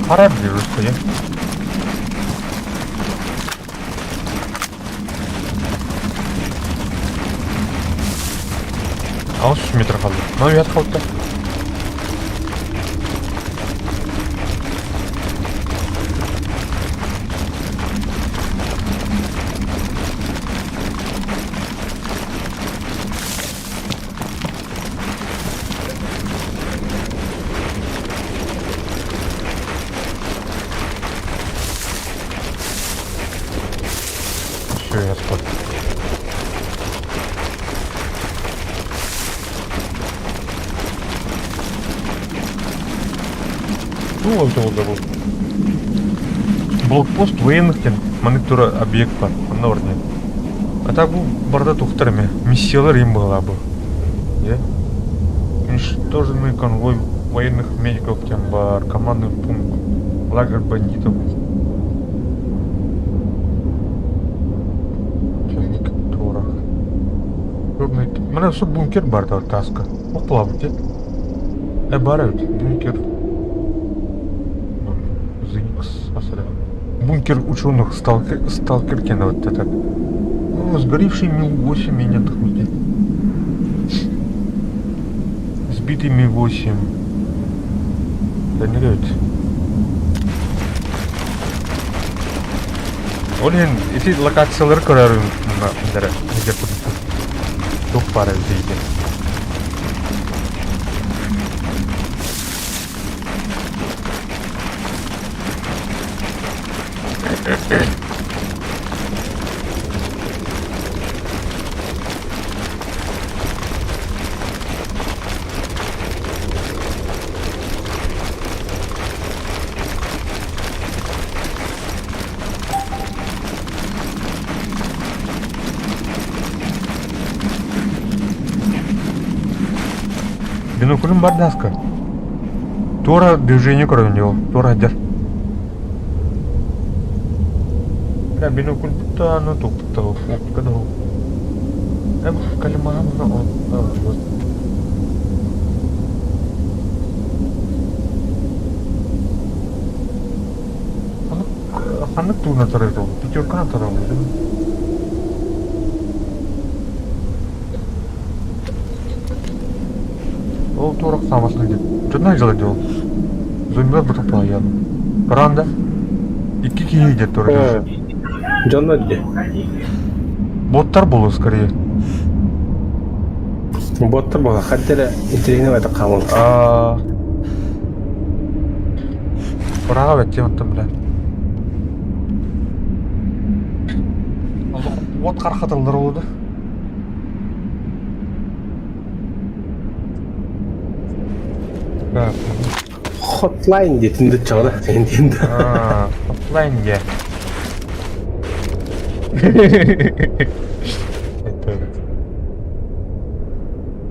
Пора ближе, Алыс метр қалды. Мынау ұят қалды. Все, я спать. Ну, вот это вот. Блокпост военных тем монитора объект бар. Онно орне. А так бу барда тухтар эме. Миссиялар им была бы. Е? Уничтоженный конвой военных медиков диэн баар, командный пункт, лагерь бандитов. Чайник туора. Черный... Мына все бункер бар да таска. Оплавте. Э, бар эбит, бункер. Зеникс, асаля. Бункер ученых сталкер, сталкер вот это. Ну, сгоревший Мил-8 меня отхватит. Сбитый Ми-8. Да не говорит. Ол иһин ити локациялары көрөрүм мына где туох баар эбитий диэн. Биноклем бар даска. Туора движение көрөн дьол, туора сылдьар. Бля, бинокль будто аны тупта, оптика да Калимаҕа вот. Ханнык тугунан тарайт ол? Пятерканан тараллар да? Ол туорах саамасын диэн. Дьонно дьала дии ол. Зомбилар бутаппаайан. Бараан да? Икки киһи диэн турар. Дьонно дии. Боттар буолуо скорее. Боттар буолла. Ханна эрэ интэриэһинэй баҕайытык хааман. Аа. Бырааҕа бэттиэм оттон бля. Уот харахаталлар ол да. Хотлайн диэтин да чаҕына диэн да. Хотлайн диэ.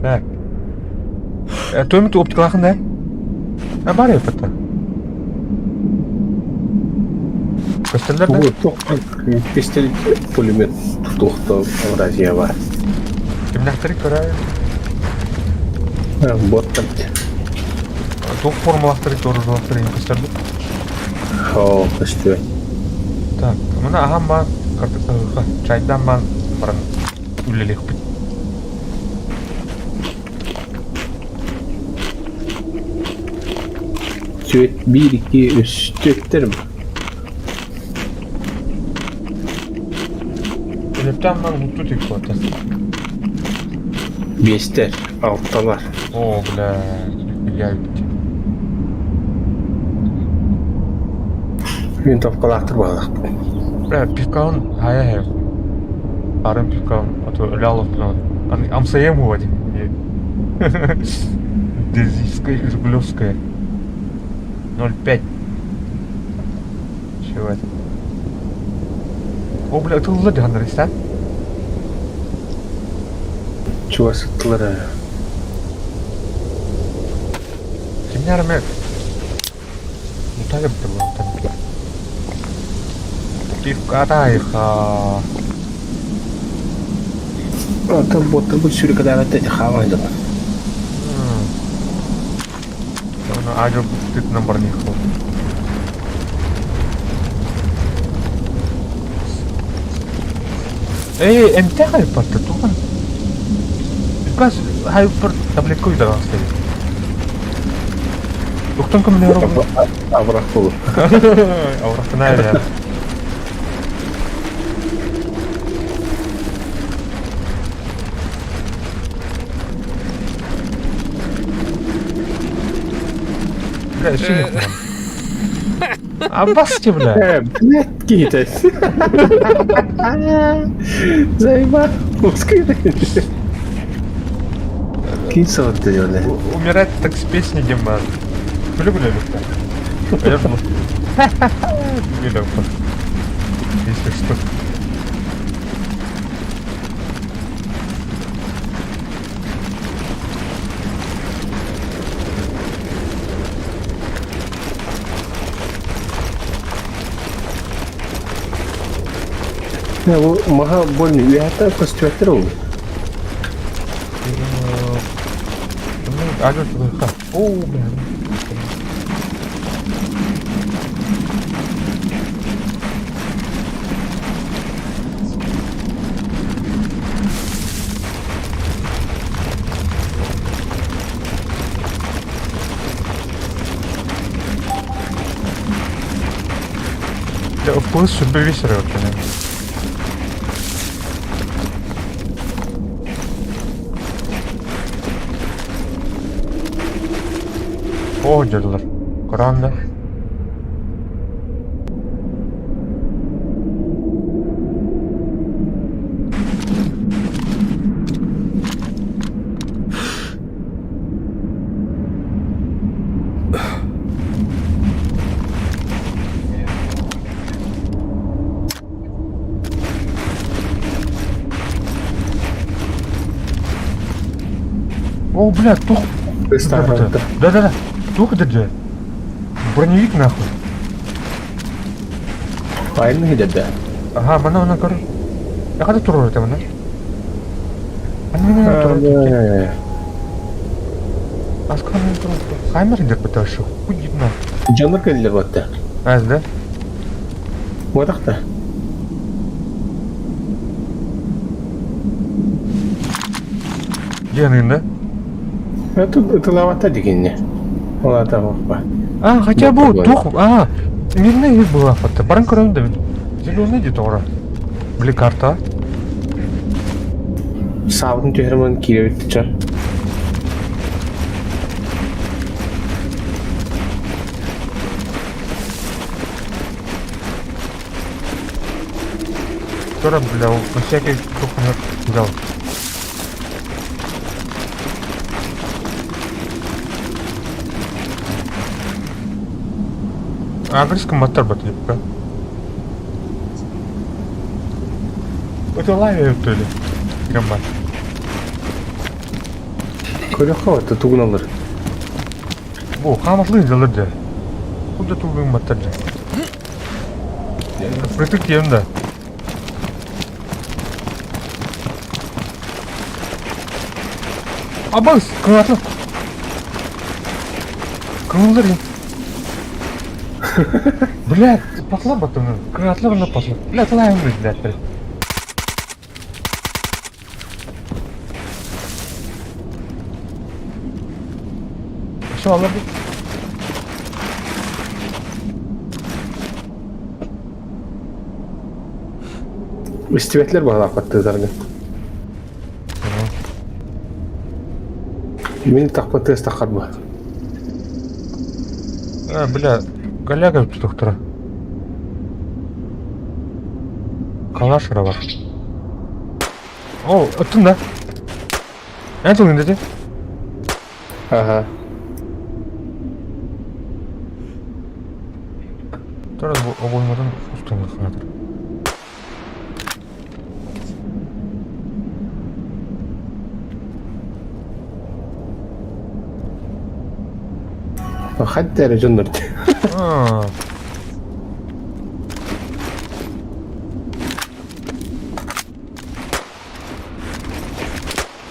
Так. Төмүт оптикалаахын да? А бар это. Көстөллөр да? Пистолет пулемет тутуохта Евразия бар. Кимнээхтэри көрө Боттар. Туох формалаахтары туорулаахтары көстөрбүт. Оо, көстүө. Так, мына аһаан баан картык чайдаан баан баран үлэлиэхпит. Сүөт биир, икки, үс, түөттэр Өлөптөөн баан лутту тиккуота. Биэстэр, алталар. О, бля, я ведь. Винтовкалаахтар баҕалаахпын. Бля, пивкаун хайа хэв. Арын пивкаун, а то Лялов Амсаем уводим. Дезийская, Жигулевская. 0,5. Чего это? О, бля, это Владимир Ристан. Чугас ыттылар ээ. Кимнэр эмэ Мутага эбитэ буолуохтан. Пивкатайха. Оттон буоттарбыт сүүрүкэлээбэт эти хаамай дьон. Оны ажо тытынан баран иһэр. Эй, эмтээх хайппарта туган. Газ хайппар таблетка уйдаҕан стэбит. Туохтан көмөлөһөр ол? Абырах буолур. Абырахтана эрэ. Бля, өссө иһиэхпин. Аббас бля. Э, блядь, киһитэ. Заебал. Кинь сорт делали. Умирать так с песней Диман. Люблю люблю. Я жду. Люблю. Если что. Бу маһа больно үөһэттэн көстүбэттэр ол. Алло, О, бля. Бля, FPS сүрбэ весер вообще. О, дьаллар. Коран да. О, бля, тух. Да-да-да. Тух дедэ. Броневик нахуй. Правильно дедэ. Ага, мана она кор. Я хата турор это мана. Ана турор. Аскана турор. Камера дер быташы. Хуй на. Дьоннор кэллилэр буотта. Аз да? Буотахта. Дианыгын да? Ытылаабатта дигинне. Олата боппа. А, хотя бы тух, а, мирный вид была фото. Баран көрөм да зеленый де тоҕо. Били карта. Саабытын түһэрмэн киирэ ча. Тура, бля, на всякий тухнет взял. Английском мотор батлипка. Это лавия то ли? Гамма. Көрөххө это тугуналар. Бу хааматлы дьалар дьэ. Куда тугун маттар дьэ. Притык диэн да. Абас, кыҥатлы. Кыҥыллар Блядь, пошла батон. Кыҥатлы гына пошла. Блядь, лайм блядь. Все, алла Истибэтлэр баһылаахпаттыыларгын. Мин тахпа тыас таххарба. Э, бля, голяга тутуктара. Калаш бар. О, ыттың да. Эн тылын деді. Ага. Тура обоймадан устун хатыр. Хатта эрэ дьоннор.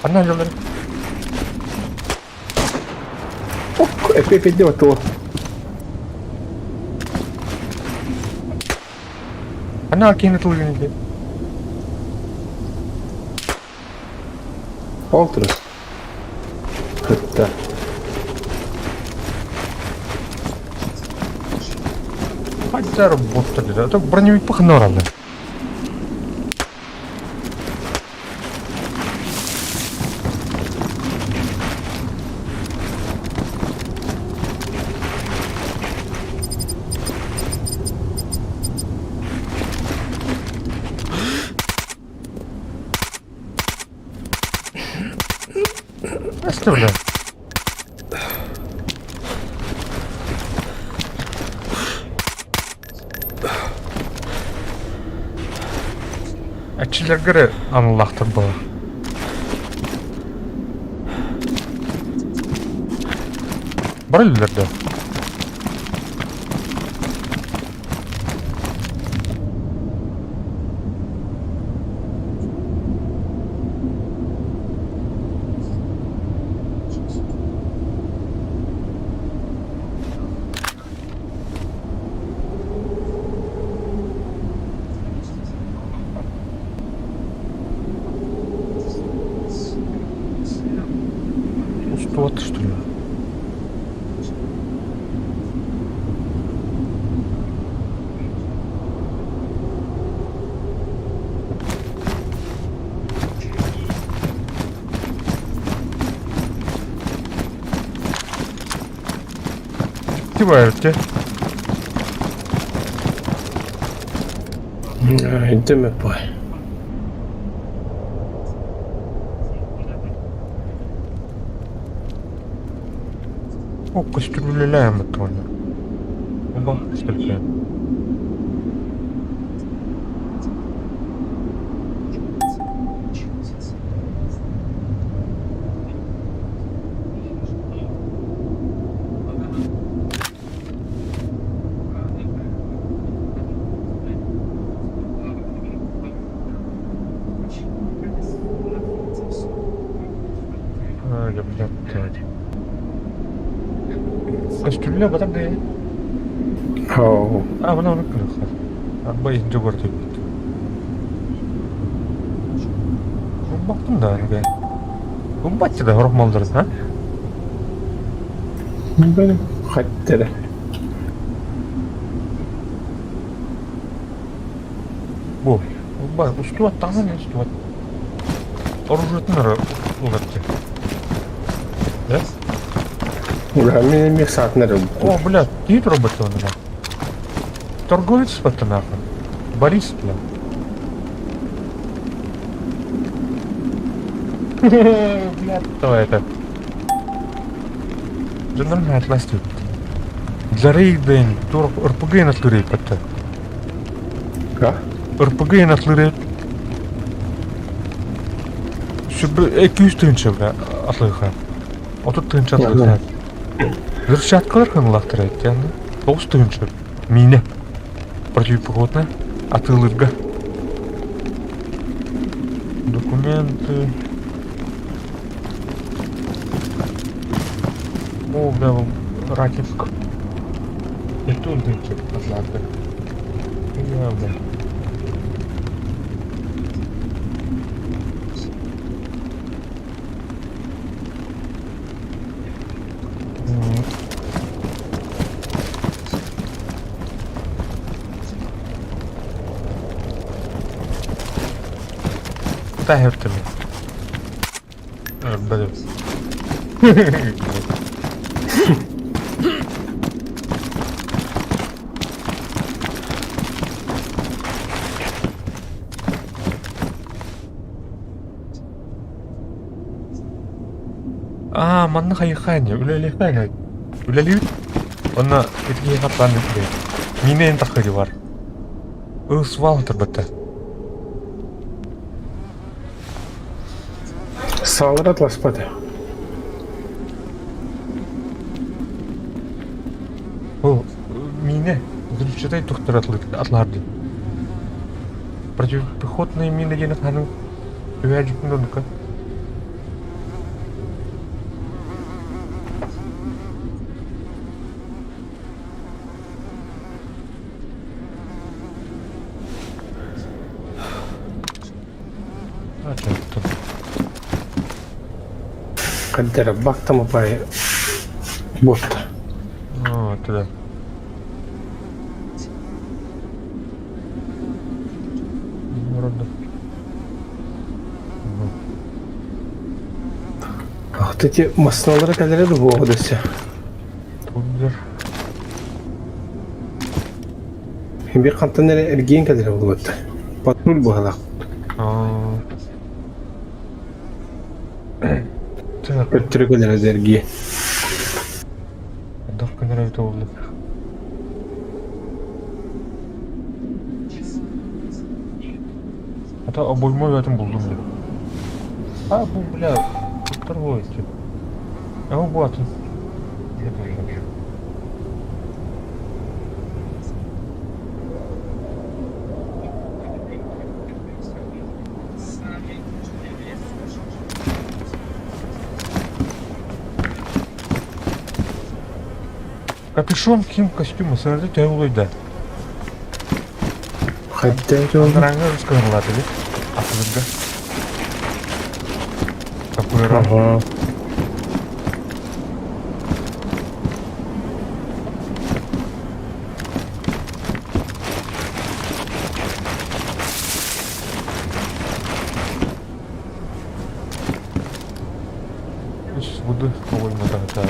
Ханна дьаллар. Ок, эпи то. Ханна киһини тылыгын ди. Ол турар. Хытта. Хаттар боттар деді. Это броневик пахнор алды. Оставляю. Ачилергere аналлаахтар буолар. Бар үлэлэр да. Тибаевте. Өйдөмө пой. О, костюмлеляем это. Оба, столько. Көстүллэ батар да Оу. А, мына оны көрөхөр. Арба иһинче көрдүк. Бактым да эге. Баччы да хорох малдырыз, а? Били хаттера. Бу. Ба, устуат таңын устуат. Оружиетин ары улатты. Да? Ура, мен эмиэ саатын эрэ О, бля, тиит робот онна. Торговец это нахуй. Борис, бля. Бля, кто это? Да нормально отластит. Для рейден, тур РПГ на тлырей патта. А? РПГ на тлырей. Сүбі 200 тыынча бля атлыха. 30 тыынча атлыха. Взрывчаткалар ханлахтырайт, яны. 9 тыынча. Мине. Противопехотная. Атылырга. Документы. О, бля, ракетка. Это он тынча атланты. Я, бля. Tähyttämi. Аа, манна хайыханя, үлэлиэханя. Үлэлиир. Онно итини хаттаан үтүлээ. Минээн таххыри бар. Ыс вал турбата. Саалара атласпата. Ол мине взрывчатай тухтар атлар дии. Противопехотные мины диэн ханың түһээ дьүкүн онука. Хаддара бактама пай буолта. Оо, туда. Вроде. Вот эти массыналара кэлэрэ да буоҕа дэсэ. Туллар. Биир хантан эрэ эргийэн кэлэрэ буолуо Патруль быһалаах. Аа. Так. Өттөрү кэлэрэ да эргийэ. Дох көнөрө буолла. А то обойму в этом булдум деп. А, бу, бля, торговец. А вот. Капюшон ким костюма сырды тәулойда. Хайда дьон. Ранга русского бит. Атылырга. Капуэра. Ага. Сейчас буду довольно так.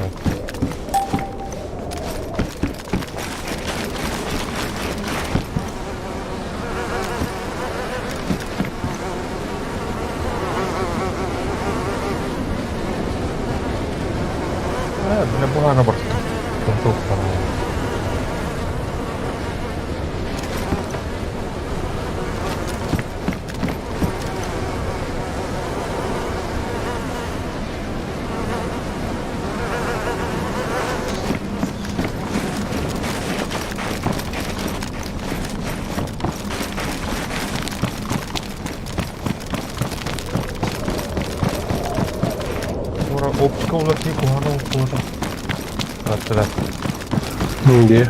Бля, буһаана барта. Тохтуохтара. Ура, оптика уларытыы куһаҕан оҥоһуллубата. Аттыгар. Где?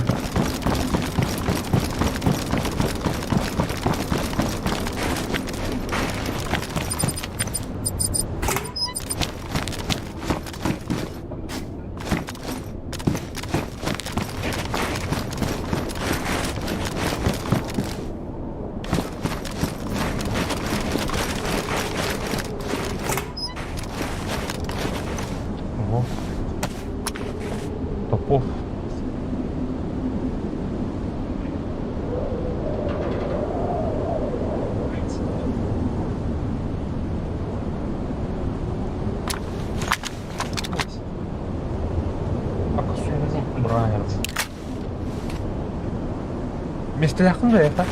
Ого. Топов. Брайан. Миэстэлээххин да это?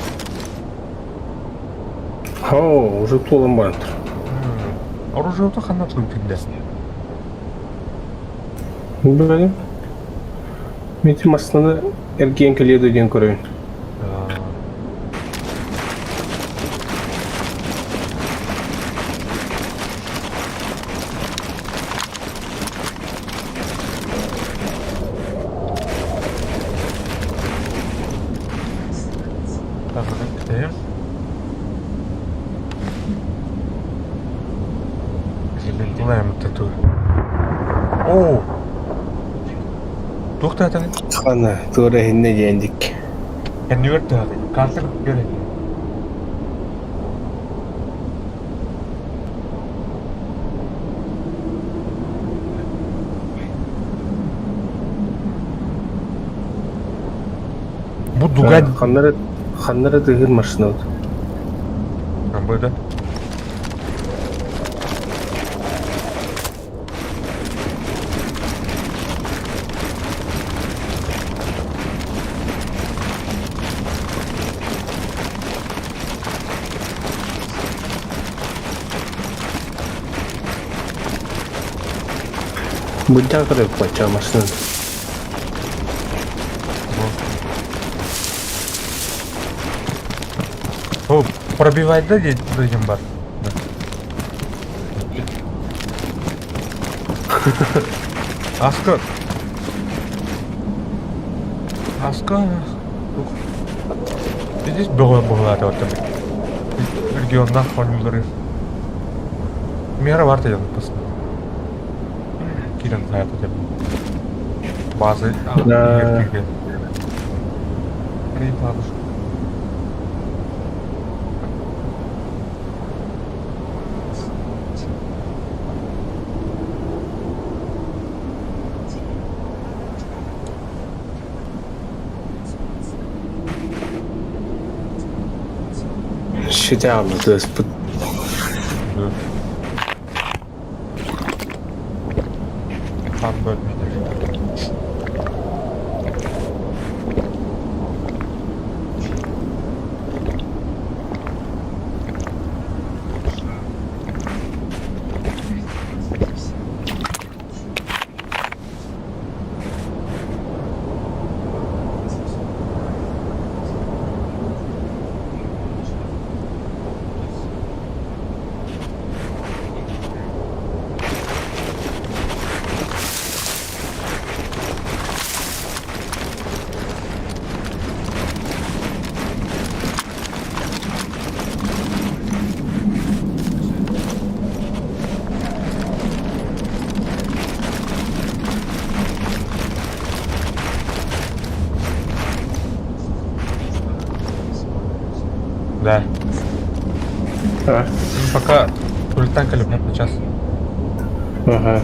О, уже туолан баран. Оружиета ханна тутуллар? Блин. Мин массыынаны эргийэн кэлиэ дуо диэн көрөбүн. Так, кэтэһим. Лайм тату. Оо! Туох таатаны? Хана, туора иһиннэ диэн дик. Кэннигэр тыһады. Карта көрө. Бу дуга Ханнары ханнары тыгыр машина. Быда. Былдьаан көрөр бачча машина. О, пробивать да дедим бар? Аска. Аска. Здесь было было это вот регионах хонюлары. Мера варта я написано. Киран знает это. Базы. Да. Шитаалы тыаспыт. Там бөлмеде. Да. А? Пока улетан на час. Ага.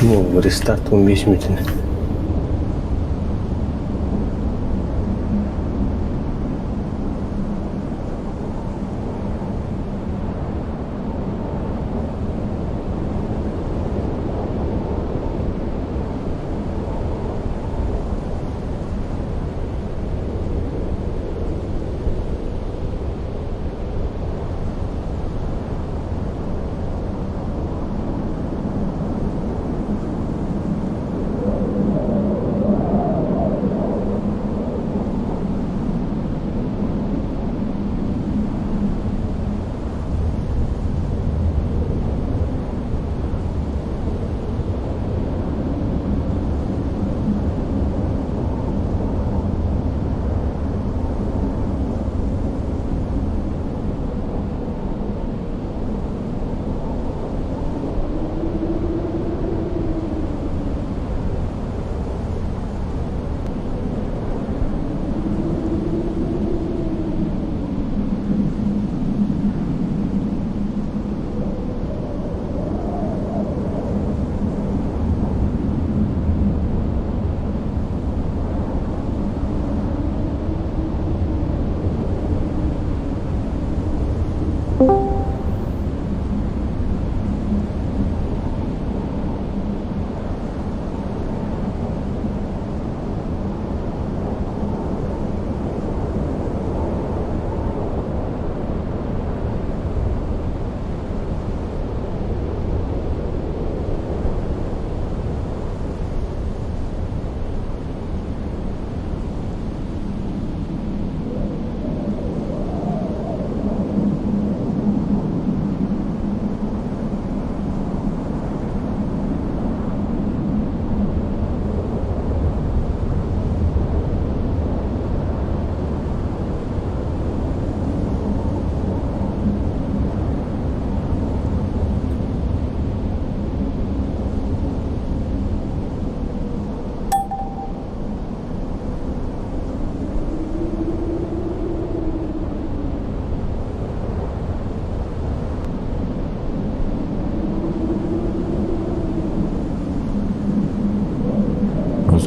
Ну, рестарт 15 мүнүүтүнэн.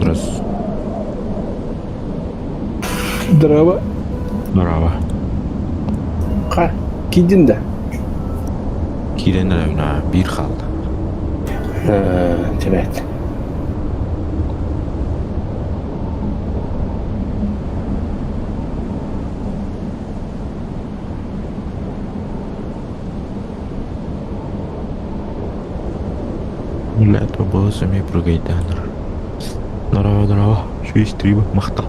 Раз. Здорово. Здорово. Ха, киирдиҥ да? Киирэн эрэ биир хаалла. Эбээт. Бля, это было сами прыгайданер. Здорово, здорово. Еще есть махта.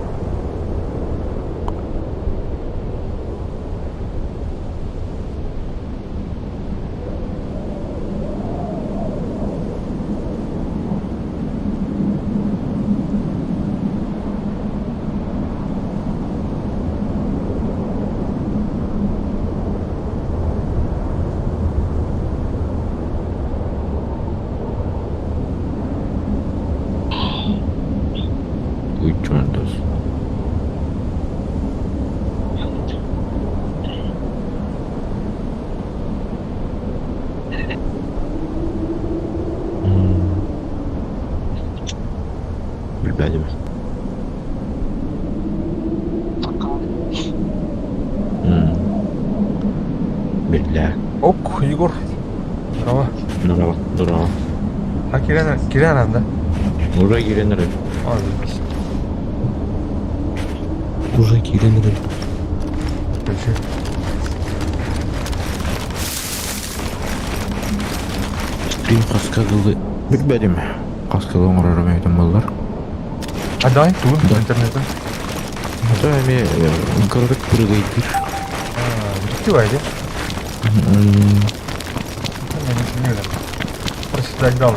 We joined us. Билбэтим. Биллэ. Ок, Егор. Здорово. Здорово, здорово. А киирэн, киирэн, да? Уже киирэн эрэр. А, заебись. Уже киирэн эрэр. Включи. Стрим хаска дылы. Билбэтим. Хаска дылы оҥорорум эбитэ буоллар. А давай, тут, да. Интернета. Да, эми кыратык прыгайдыр. А, иди. Просто дал.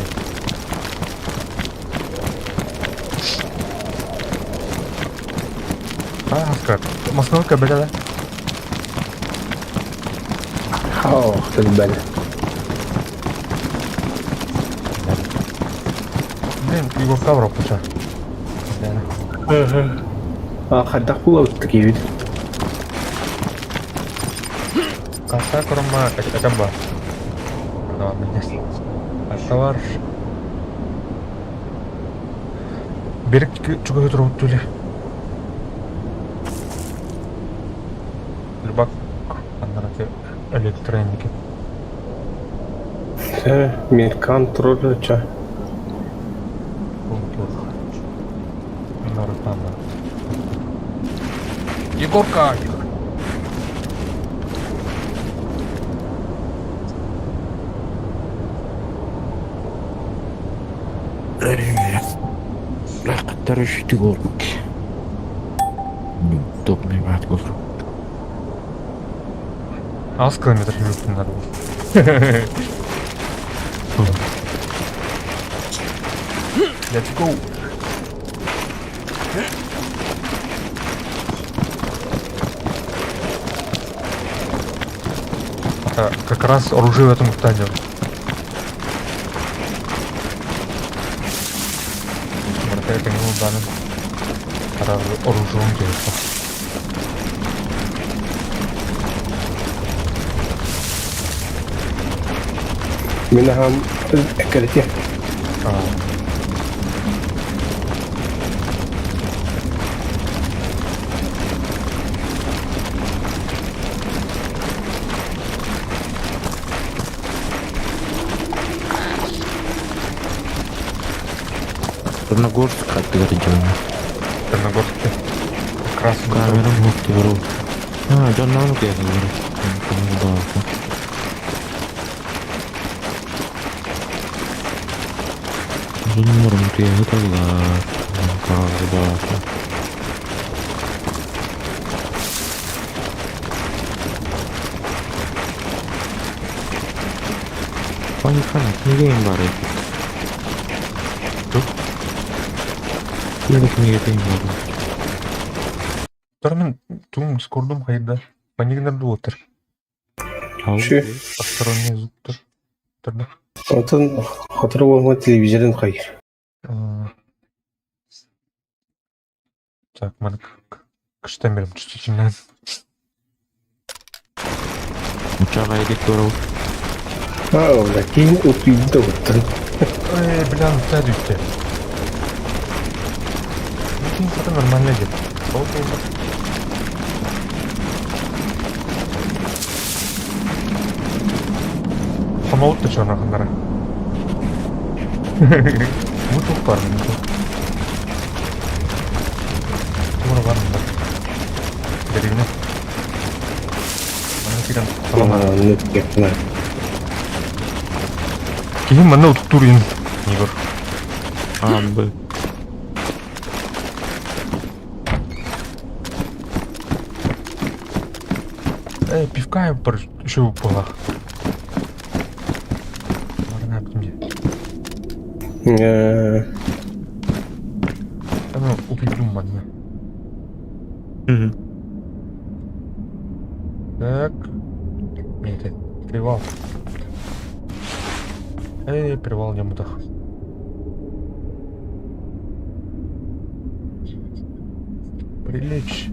А, Оскар. Москва бля, да? Ох, ты бля. Блин, Егор Кавров, пуша. А, хайдах буолабыт такие Каса корма это ба. Да, блядь. А товар. Берег чугаһыы турабыт түлэ. Рыбак аннараты электроники. Меркан турар ча. Егорка! Лахтар үшүтүк олбут. Неудобный баат болду. Аз километр жүрүптүн надо Let's go. Как раз оружие в этом здании. Оружием делается. Мин аһам эккирэтиэ. Черногорск аттыгар дьоно. Черногорск. Как раз Камера муктыбару. А, дьонноон киэһэллэр. Дьоннорум киэһэ таллар. Каалбаата. Панихана, книга им бар эбит. Тук? Киэһэ кинигэтэ им бар. Мен тугум скордум хайда. Панигнер дуотер. Şu. Посторонний звуктар. Турда. Онтон хотор буолма телевизорын хайыр. Так, маны кыштан чувствительно. Учаға едек көру. А, бля, кийин утуйда оттан. Эй, бля, ну та дүтте. Ну, кейін хата нормально деп. Сол болды. Хамаут та чорнаханнара. Мутук бар, мутук. Тура бар мында. Деревне. Маны кирен. Ну, кепна. Кийин маны утуктур ин. Егор. Амбы. Эй, пивка я еще была. Ладно, мне. Ну, убью манна. Так. Нет, привал. Эй, привал не мудах. Прилечь.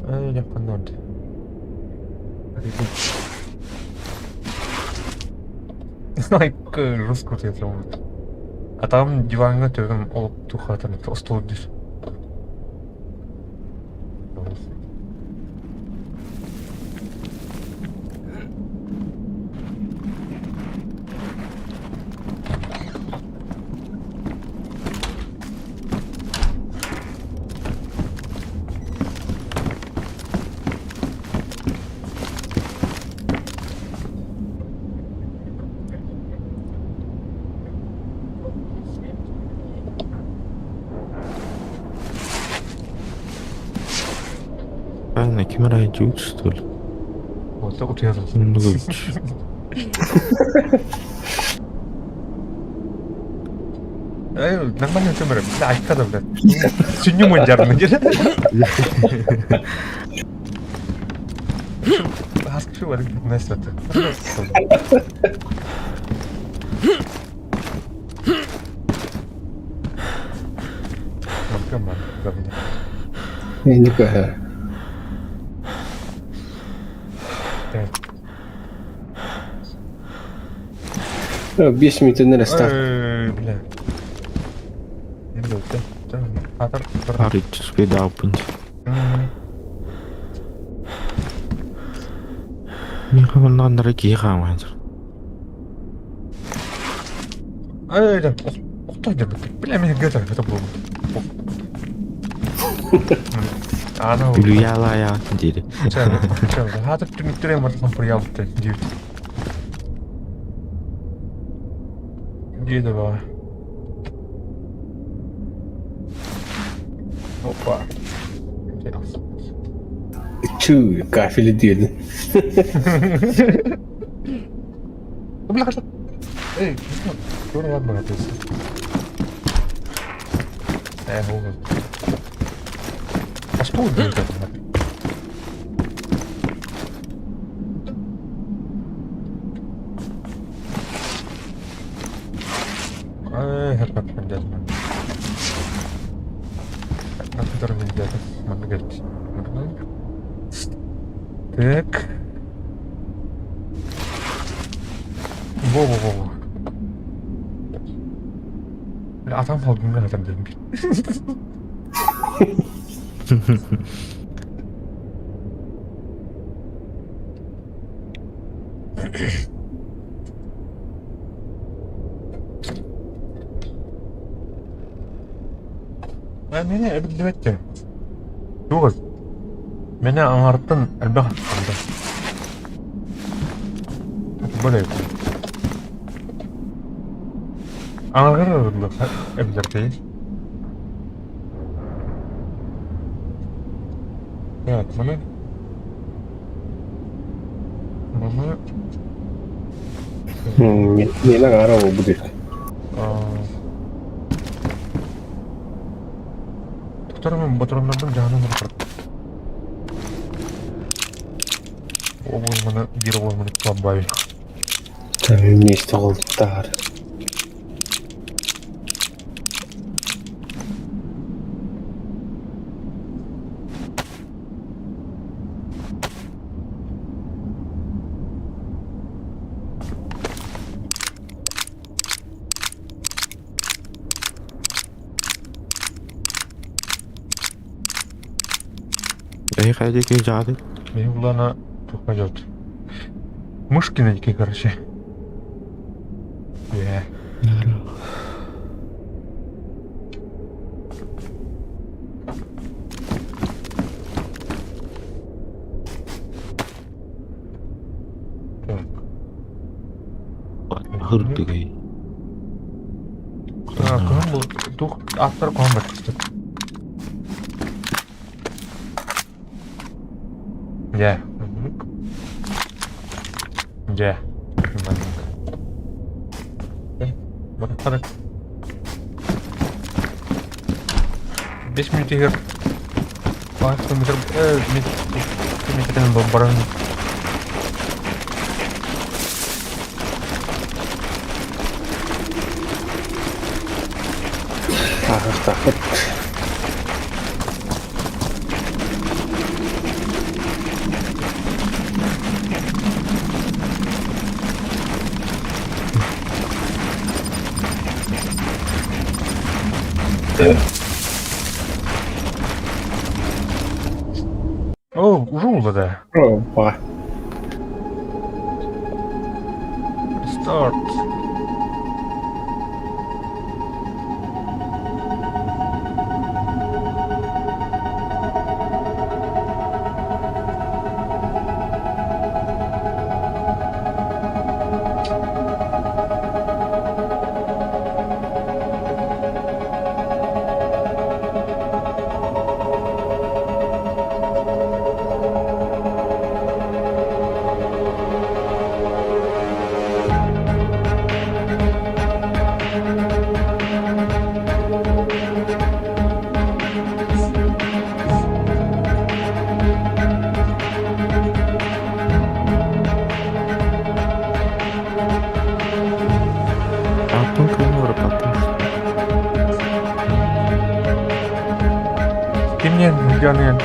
Эй, я панод. Прилечь. Like русскую я А там диванга төбөм олуп тухатан остол дир. Правильно, кем идут, что ли? Вот так вот я Ну, Эй, нормально все, бля, айка бля. Сүннү мындярны деді. Аскшы бар, нәрсе. Ман, говня. Не Так. 5 мүнүүтэннэр рестарт. Эй, бля. Арыт спидаупын. Миха маннары киһи хааман сыр. Эй, да, охтой да, бля, меня где-то это было. Ана Үлүйаалаайаҕын диэри. Хатыр түнүктөрө мартан приялты диют. Где давай? Опа. Чүү, кафели диэдин. Бля, что? Эй, ну, ладно, это. Э, вот. А что он делает? Эй, это Так. Во-во-во. Бля, а там бля, там деньги. Мени эбилдибетте. Тугыз. Мени аңарттан элбэх алды. Более. Аңаргар эбилдерти. Так, маны. Маны. Миэнэ аҥаара буолбут үһү. Доктор, мен батроннардан жаһанан ырытар. Ол маны биир ол маны добавить. Там вместе голтар. Эй, хайди ки жаады. Мин булана тух пойдет. Мышки такие, короче. Е. Так. Хырдыгай. А, кым был? Тух аттар ком бар кстати. Е. Е. Вот так. 5 минут егер километр метрден баран. Так, так. О, уже улы да. Опа. Старт. Атын кымыр потом. Кимнен миллионен.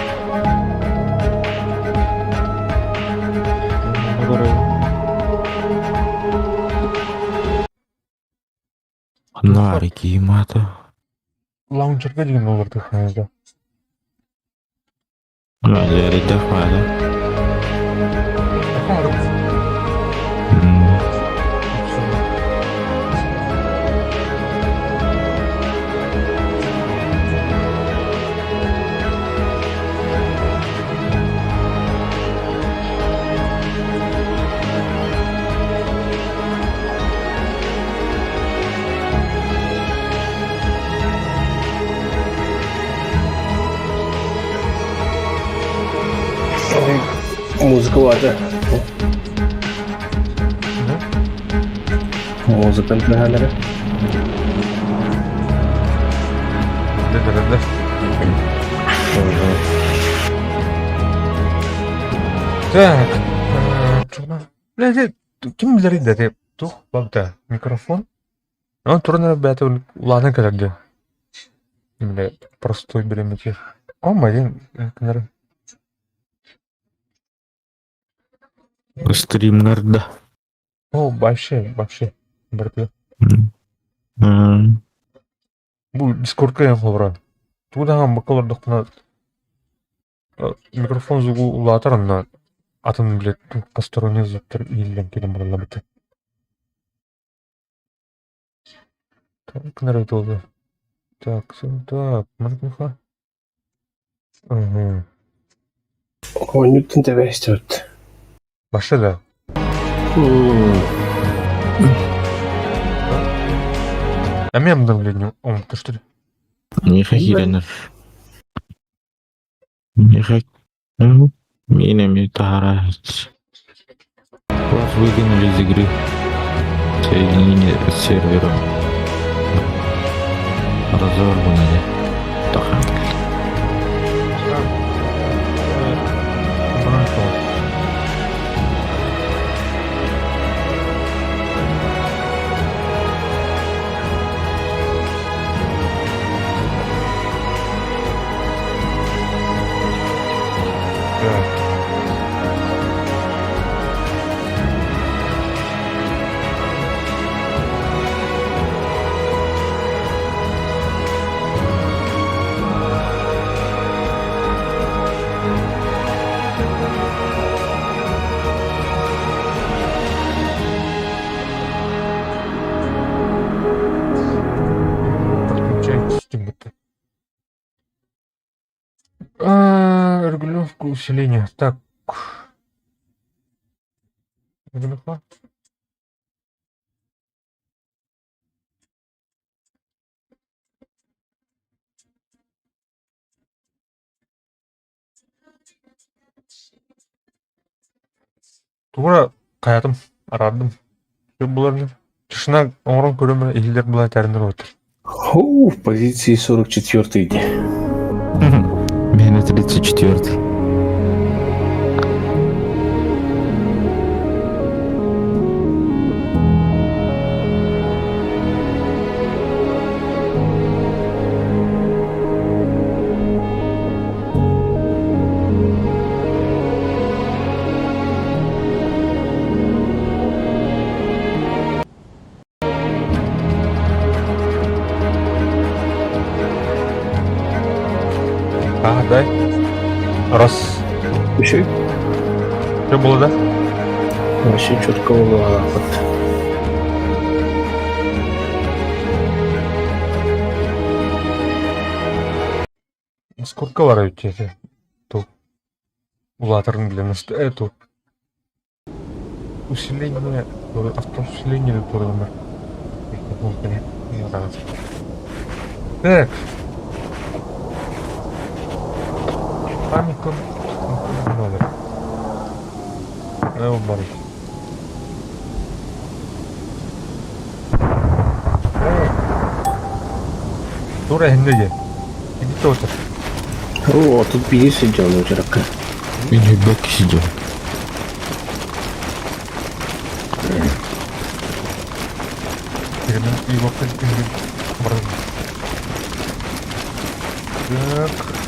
Нары киимата. Лаунчерга деген олордуххана. Эрийдэх маада. Музыка баата. Музыкант наһаалара. Да-да-да. Так, Бля, ким билэрий да тух бабда микрофон. Он туран ребята улаатан кэлэр дии. Бля, простой бириэмэтигэр. О, один гынар. Стримнер да. О, вообще, вообще. Барыта. Бу Дискордка эн холобура. Тугу даҕаны бакка олордохпуна микрофон звугу улаатар онно атын блядь посторонний звуктар иһиллэн кэлэн бараллар Так, народ. Так, так, маннык Угу. Оонньууттан тэбээстибит. Башы да. А мен обновление он то что ли? Миэхэ киирэннэр. Миэхэ миин эмиэ таһарааччы. Вас выкинули из игры. Соединение с сервером. Разорвано. Тахан. Так. Подключайтесь, будто. А, регулировку усиления. Так. Регулировка. Тура хайатым, араардым. Булар тишина оҥорон көрөм иһиллэр була тэринэр отыр. Ху, в позиции 44 иди. Меня 34. А, дай. Раз. Еще Все было, да? Вообще четко было. Вот. Сколько бар эти? Ту. Улаатарын для нас эту. Усиление, автоусиление туралар. Так. Памятник номер. Бар. Тура хинде. Иди тоже. О, тут 50 сидел, дурак. Или бэк сидел. Так.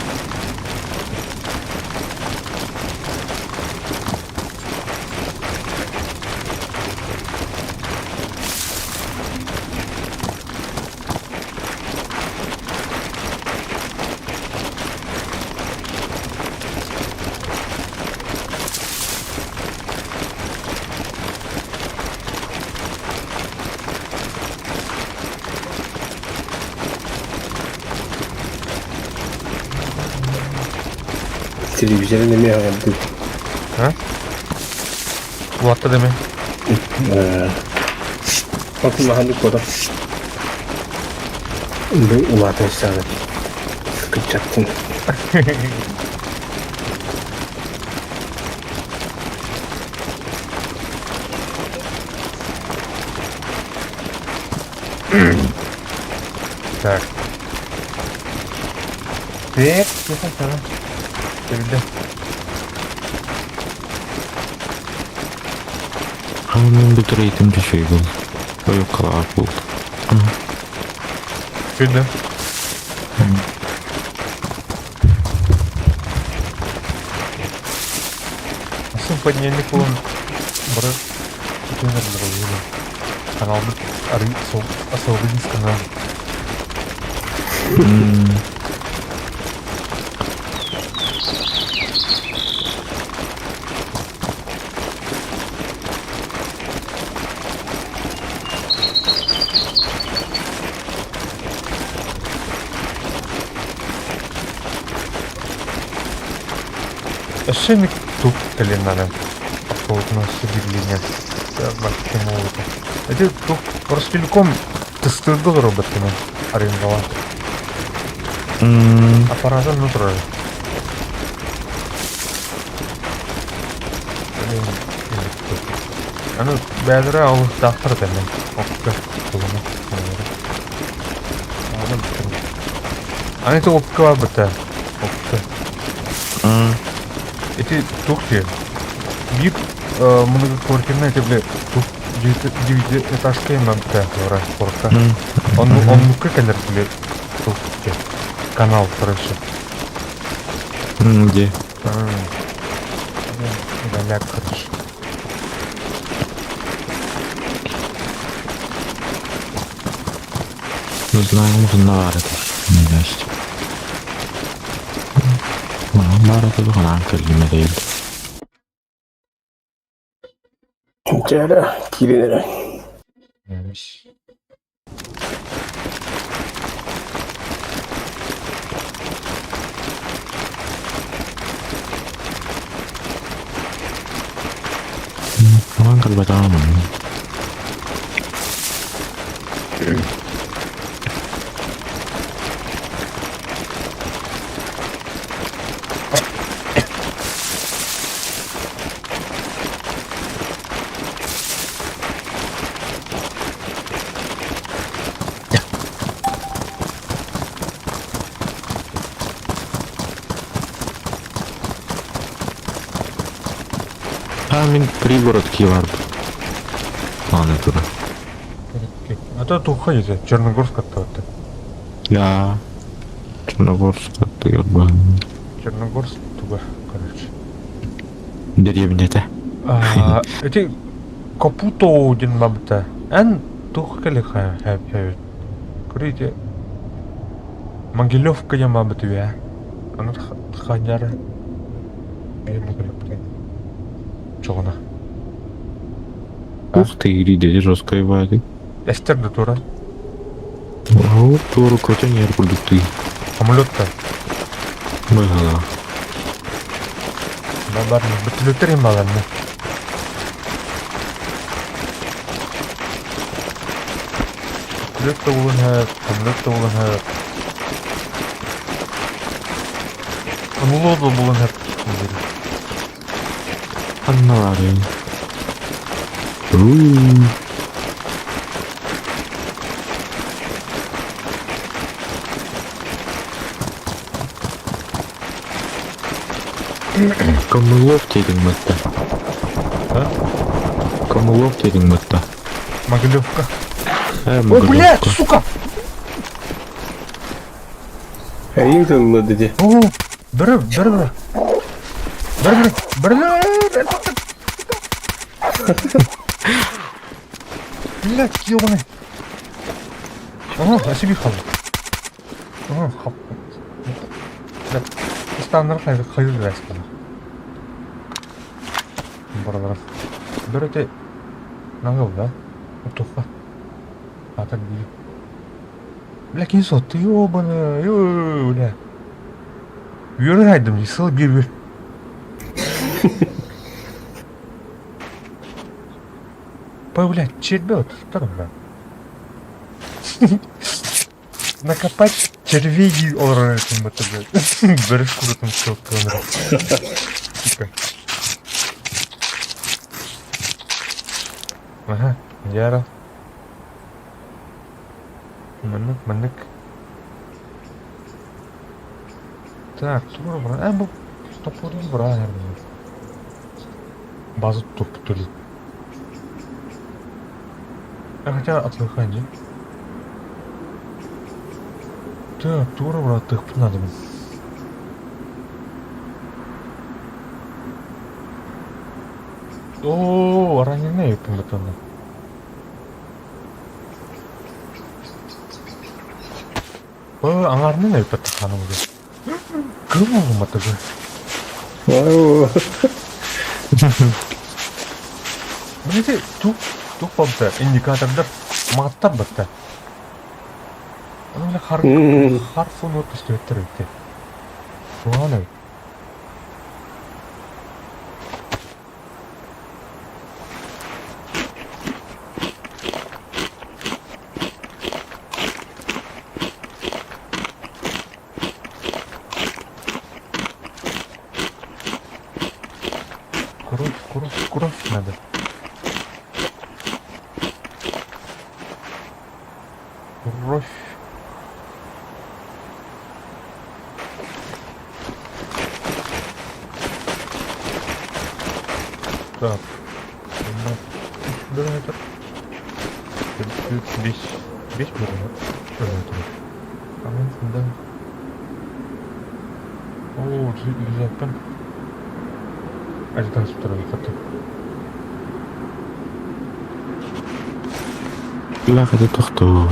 Телевизорын эмиэ аҕалдым. А? Улаатта да эмэ? От улахан куотар. Бу улаатан истэҕинэ кыччаттын. Так. Так, тихо, тихо. Перейди. Мин бу рейтинг үчүгэй буолла. Ойуккалаах буолла. Күндү. Сын поднялник буолан бары түтүнэр Каналбыт арый освободить канал. Өссө эмит тук кэлин надо автобусна сибирлине максимум. Эти тук Ростелеком тыстыырга олоробут кини арендаҕа. Аппаратын ну турар. Аны бэйэлэрэ алыстаахтар этэ опка тылына. Аны ити опка барбыта. Опка. Ити туох диэн? Биир многоквартирный ити бile туох девятиэтажка имамта куоракка. Оннукка кэлэр бile туох канал короче. Где? Голяк, короче. Не знаю, муһунна это. Не есть. Баар это туһанаан кэллим эрэйил. Дьэ эрэ, киирин эрэ. Хаҥан кэлбэтэҕим А мин пригородки барбыт. Аны тура. А то туха ете, Черногорск аттыбыт. Я Черногорск аттыгар Черногорск туга, короче. Деревнята. Эти Капуто диэн бабыта. Эн туох кэлэ хэппэбит. Көрү Могилевка диэн бабыт үһэ. Аны ханньары Чоҕуна. Ух ты, ириде жесткая воды. Эстер да тура. Ол туору көтөн иһэр курдуктуу. Самолетта. Быһалаах. Бар бөтүлүктэр им баларны. Бөтүлүк да булан һэ, самолет да булан һэ. НЛО да булан һэ. Ханналары. Камылов диэтиҥ батта. Камылов диэтиҥ батта. Могилевка. Э, Ой, блядь, Могилевка. сука! Эйиҥ тылла диди. О, бөрө, бөрө, бөрө. Бөрө, бөрө, бөрө. Блядь, ёбаный. Ага, себе хал. Ага, хап. Ыстаннар хайыр бэспин. Баралар. Бөрөтө нагыл да? Туха. А так били. Бля, кини сотты, ёбаный, бля. Үөрэн айдым, сыл биир бир. Блядь, червь вот, что Накопать червей олорор этим это, блядь. Бөрө шкуратын щелкалар. Сука. Ага, Яра. Маннык, маннык. Так, тугу бра. Э, бу топорун бра. База туп тули. А хотя отвлекай, Так, тура брат, их надо. О, раненый помытаны. О, аңарнын өйпөт ханымды. Кым оҕуматыгы? Билете тук тук бабта индикатордар мааттар батта. Оны хар хар фону көстөттөр өттө. Туган Кровь, кровь, кровь надо. Кровь. Так. Бөрөнөтөр. Беш. Беш бөрөнөтөр. Амин О, рюкзакпен. Аждан тұр. Лахады тохтоо.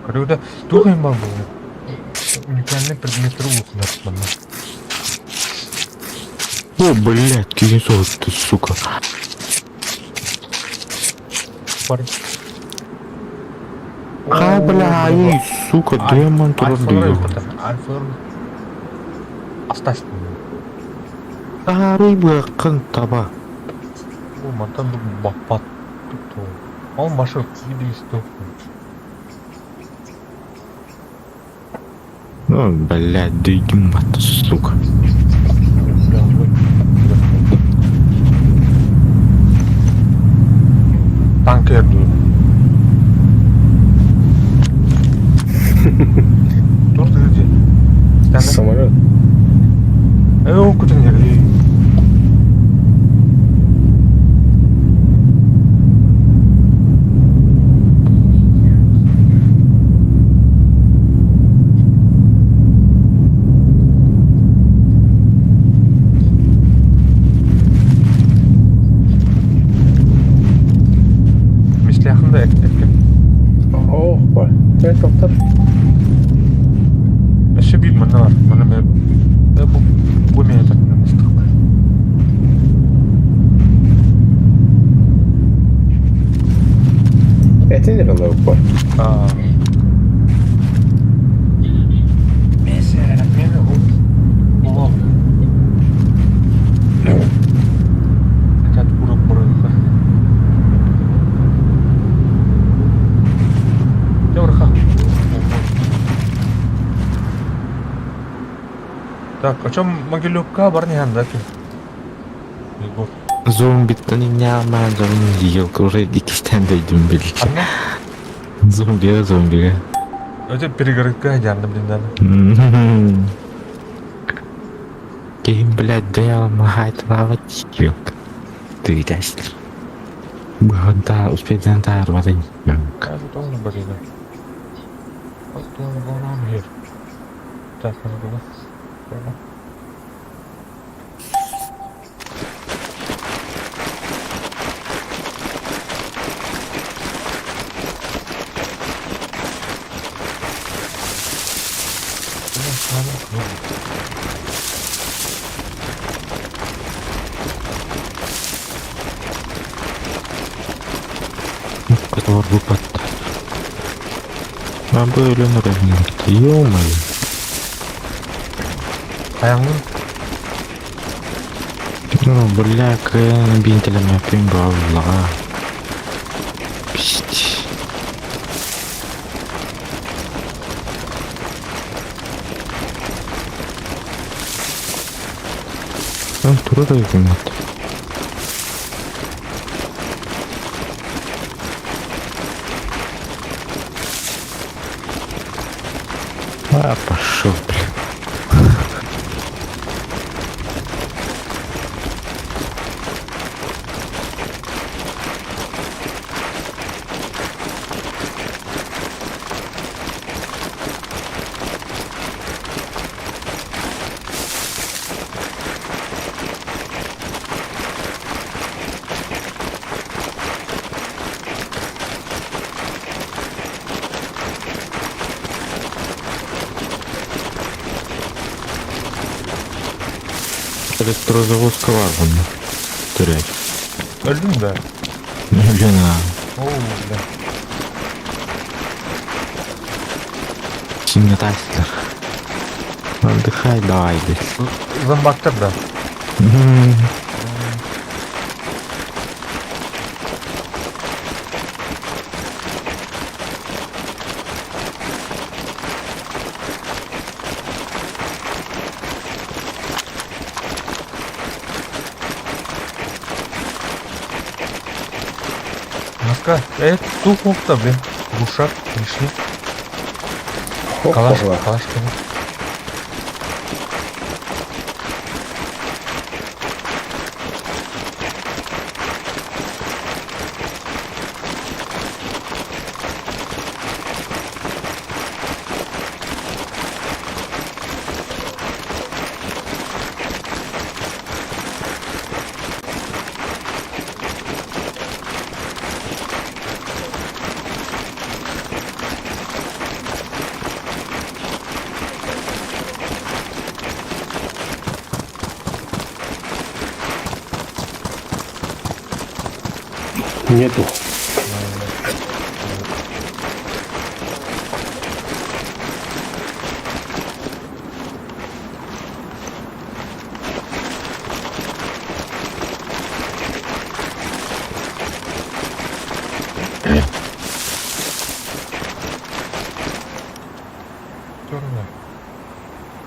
Когда тух им был. Уникальный предмет улухнар О, блядь, киһи ты, сука. Парень. Ха, бля, ай, сука, демон турды. Оставь. Арый бакын таба. О, мантан баппат. Ол машы виделись. Ну, блядь, да иди мат, сука. Танкер. Тур где? Самолет. Э, куда не Мисляхында экке. О, ба. Это топтар. Өссө биир манна бар. Манна мен бу бу мен так местах. Это не было ба. А. Месе, мен ол. Хотя курок бұрынғы. Жауырха. Так, о чем Могилевка барни ханда Егор. Зомби то не няма, зомби елка уже дикистен дойдем били. Анна? Зомби, зомби. Это перегородка идеально, блин, да. Ким, блядь, дел махать лавать елка. Ты дашь. Да, успеть за рвать. Я тут тоже блин. What's going on here? Так, надо было. Который выпад. А были Ё-моё. Аяңын. Ну, бля, кыайан биинтэлэммэппин баҕаллаҕа. Пиздец. Тура да гыммыт. А, пошел, блин. Электрозаводка var bunda. Direkt. Öldün mü de? Блин, а. Оу, бля. Сильно тастер. Отдыхай давай, блядь. Зомбактар да. М. Носка. Тухло-то, блин. Глушак, пришли. Калаш, Опа. калаш, Нету. Черная.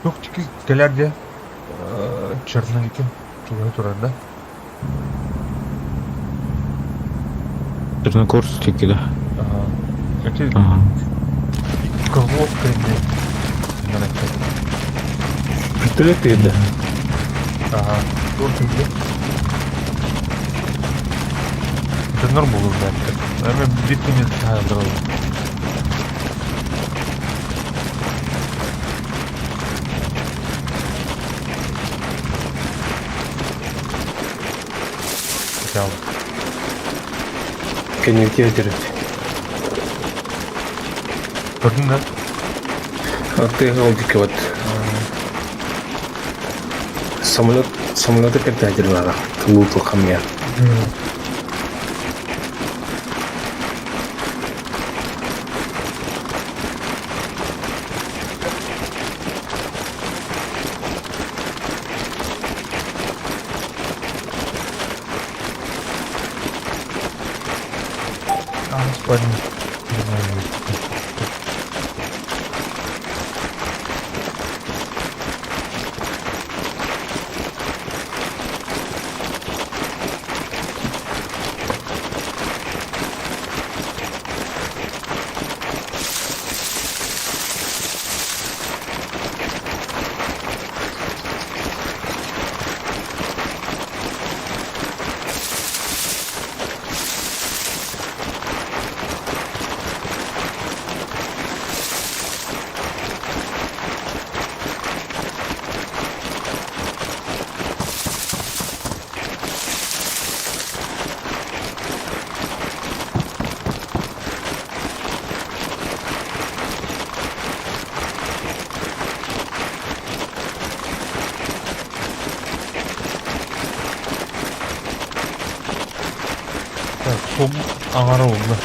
Тух тики кэлэр Черновики. Чугай турар да? Черногорский, да. Ага. Эти Ага. Козловка или... Вертолет да. Ага. Туох где? Это норм было, блядь. Наверное, битвы не здорово. Хотя бы. Кэнники дерет. Көрдүң да? А ты голдики вот. Самолет, самолеты когда дернара. Луту хамья. А, спальня. Не знаю. Так, сом аңара oldu.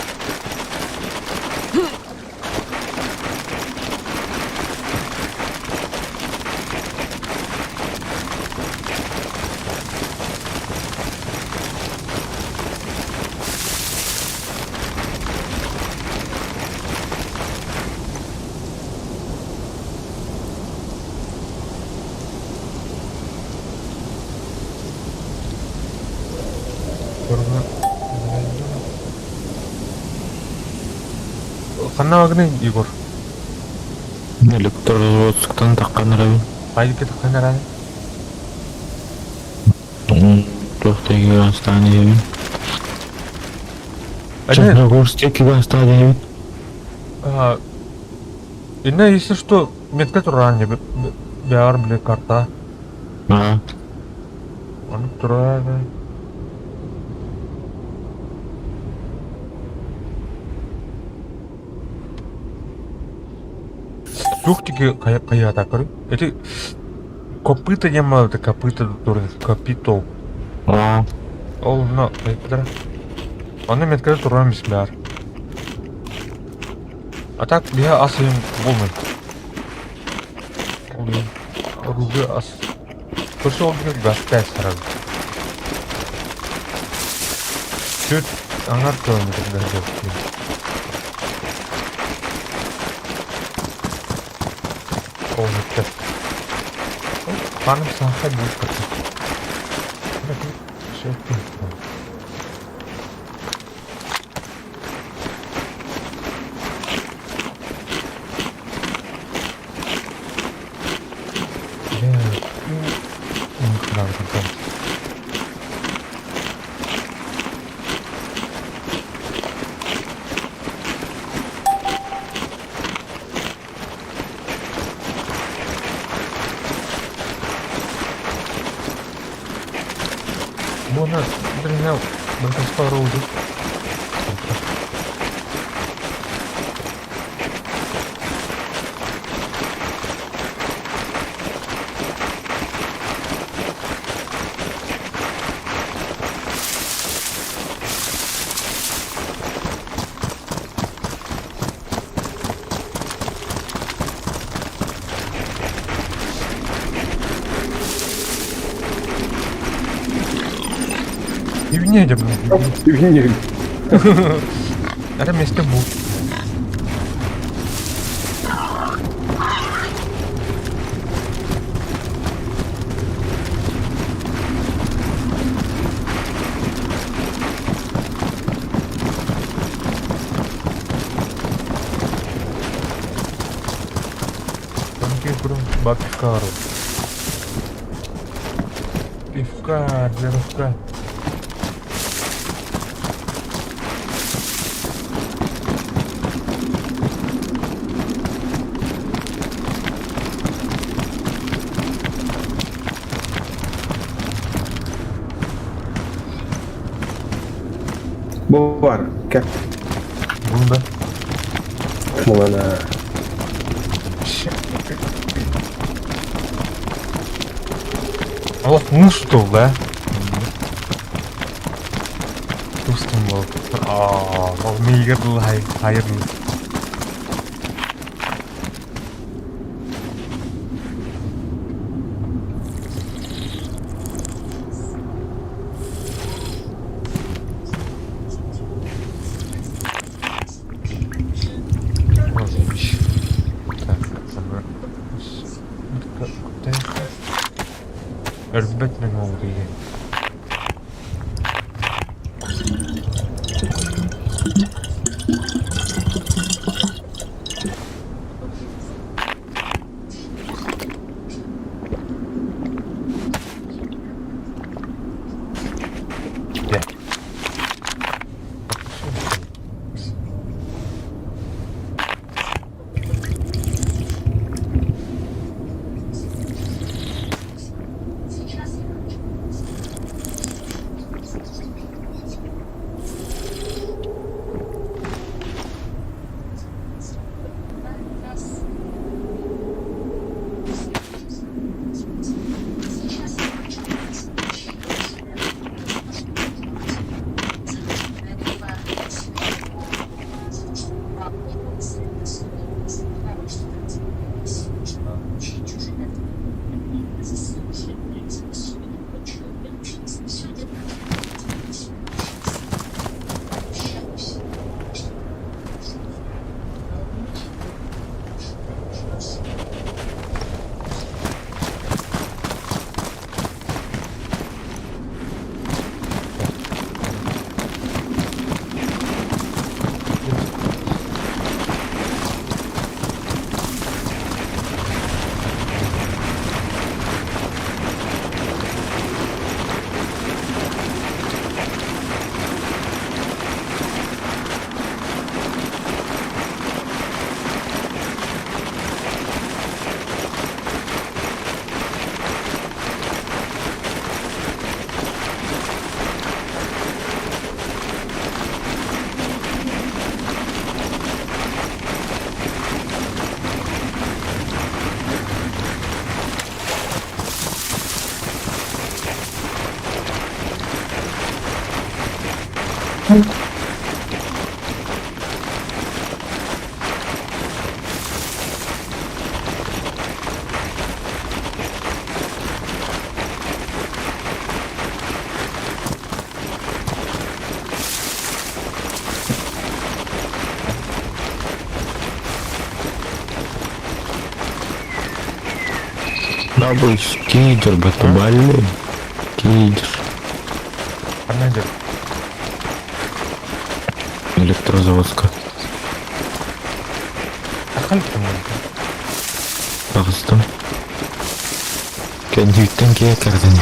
Егорга Ханна багыный Егор? Электрозаводсктан таххан эрабин. Хайдык таххан эрэн? Туох тегигэ астаан иһэбин. Черногорский астаан иһэбин. Инна, если что, метка туран бэҕэр били карта. Аа. Ону турар. Туох диги хайаата көрү? Эти копыта диэн это копыта туран капитол. Аа. Ол но хайпытара. Аны меткада туран бисмэр. А так биһа ас ыйын булмай. Ол иһин оруга ас. Көрсө ол биһа гастай сарабы. Сүт аңар километр даже. Ол бүттэ. Ханым саха будет как-то. Все Можно дрынял Бронкоспорозу. Евгений, блин. Евгений. Это место был. Бабкару. Пивка, для рывка. Бу бар. Кэ. Бунда. Мулана. Ох, ну что, да? Тустум бол. Аа, ол мейгер хай хайыр. Так, Өлбөт мен ол деген. Дьэ. Дабыл кидер батубальный. Кидер. Арнадер. Электрозаводска. Ахалькин музыка. Пожалуйста. Кэнниттэн киһи кэрдини.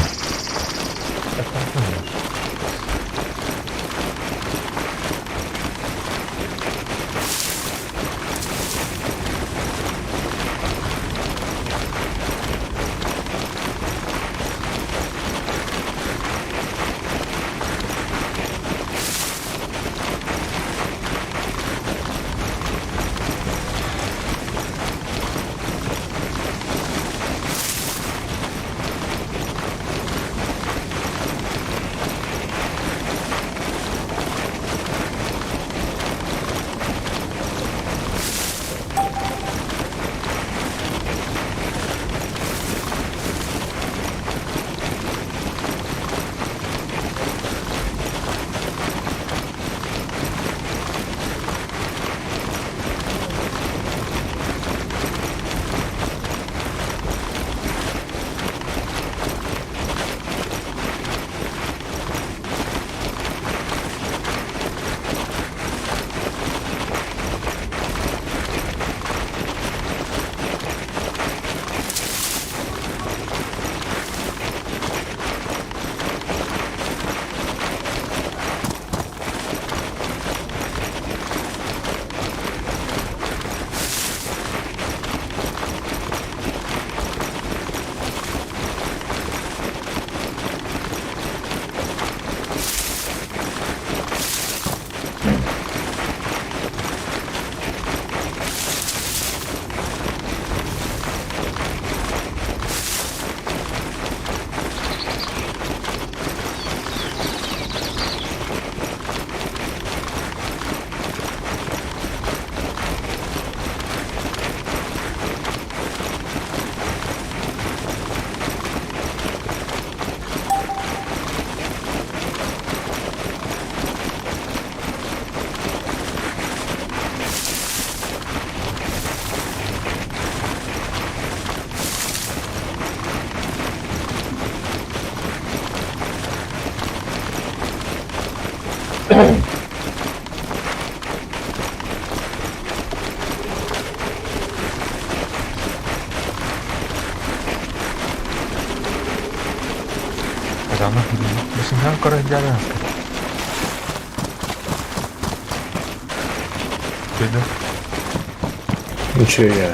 Бесеннән көрөйдәре. Кеде. Ну че я...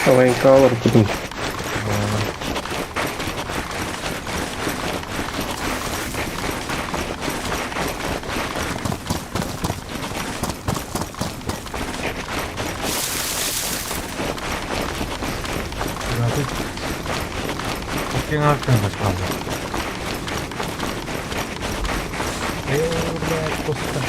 Лайнкалар будем. Блядь, просто.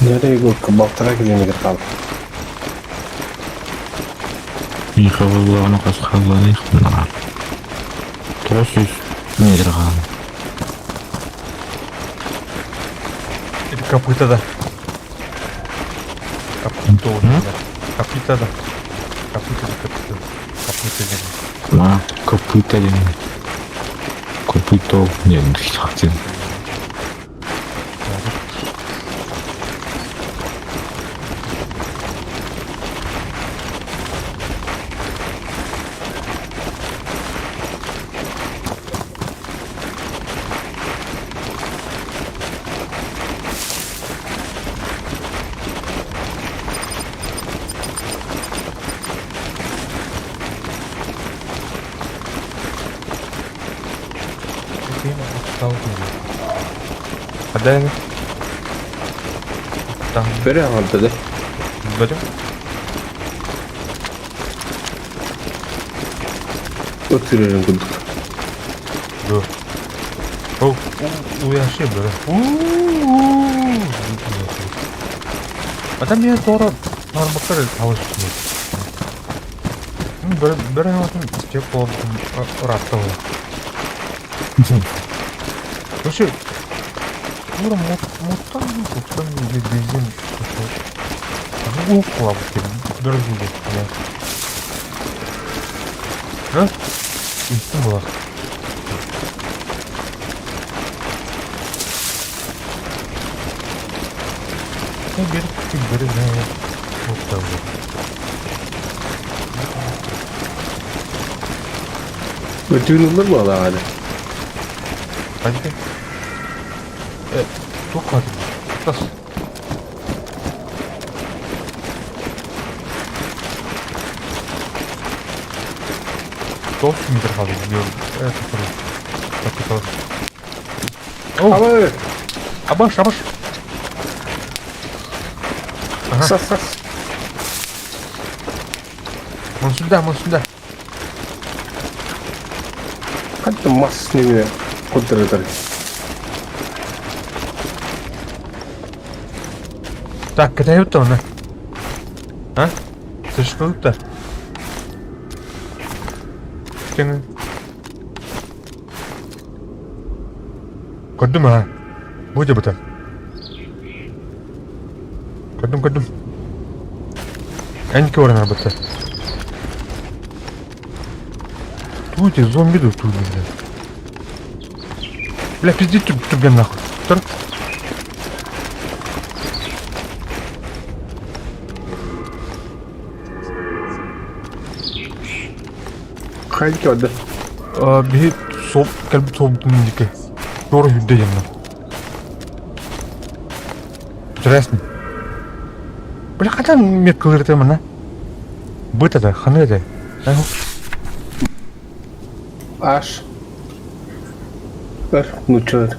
Нөрэ Егорка балтараа километр хаалла. Миэхэ буоллаҕына хас хааллаҕын наҕаа. 900 метр хаалла. Это копыта, да. Копыта, да. Копыта, да. Копыта, да, копыта. Копыта, да. Ма, копыта диэн. Копыто диэн хотел. Хадайны. Там Бөрө аҥарда да. бөрө. От үрэрин курдук. Да. О, уяши бөрө. А там я тора нарбактар алышты. Бөрө бөрө атын степ болдум ыраттылы. Вообще, Тура моттан тоқтан или бензин Бу кулап бөрө жулу. Да? Үстін болар. Bir küçük bir ne? Çok da Ötüğün olur mu Allah hadi? Hadi. Evet, çok hadi. Nasıl? Тоғыз метр қалды biliyorum. Evet, bakalım. Bakalım. Абай! Абаш, абаш. Ага. Сас, сас. Вон сюда, вон сюда. Хатта мас неме куддырытар. Так, катают-то он, а? Ты что тут-то? Тяны. Көрдүм а. Будь об этом. Көрдүм, көрдүм. Энки орын арбатта. Тут зомби тут, тут, бля. Бля, пиздит тут, бля, нахуй. Тұр. Хайдики барда. Биһи соп кэлбит суолбутун диэки. Туора сүүрдэ диэммин. Интересно. Бля, хантан меткалыыр манна? Быт это, ханы это. Аш. Өр, нуччалар.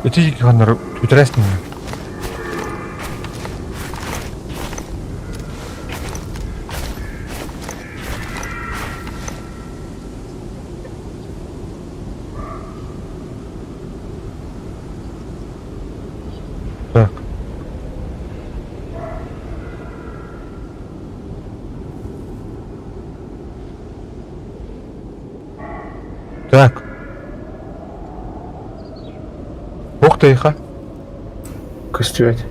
Эти диэки ханнар интересно. Так. Так. Ух ты, ха. Көстүбэт.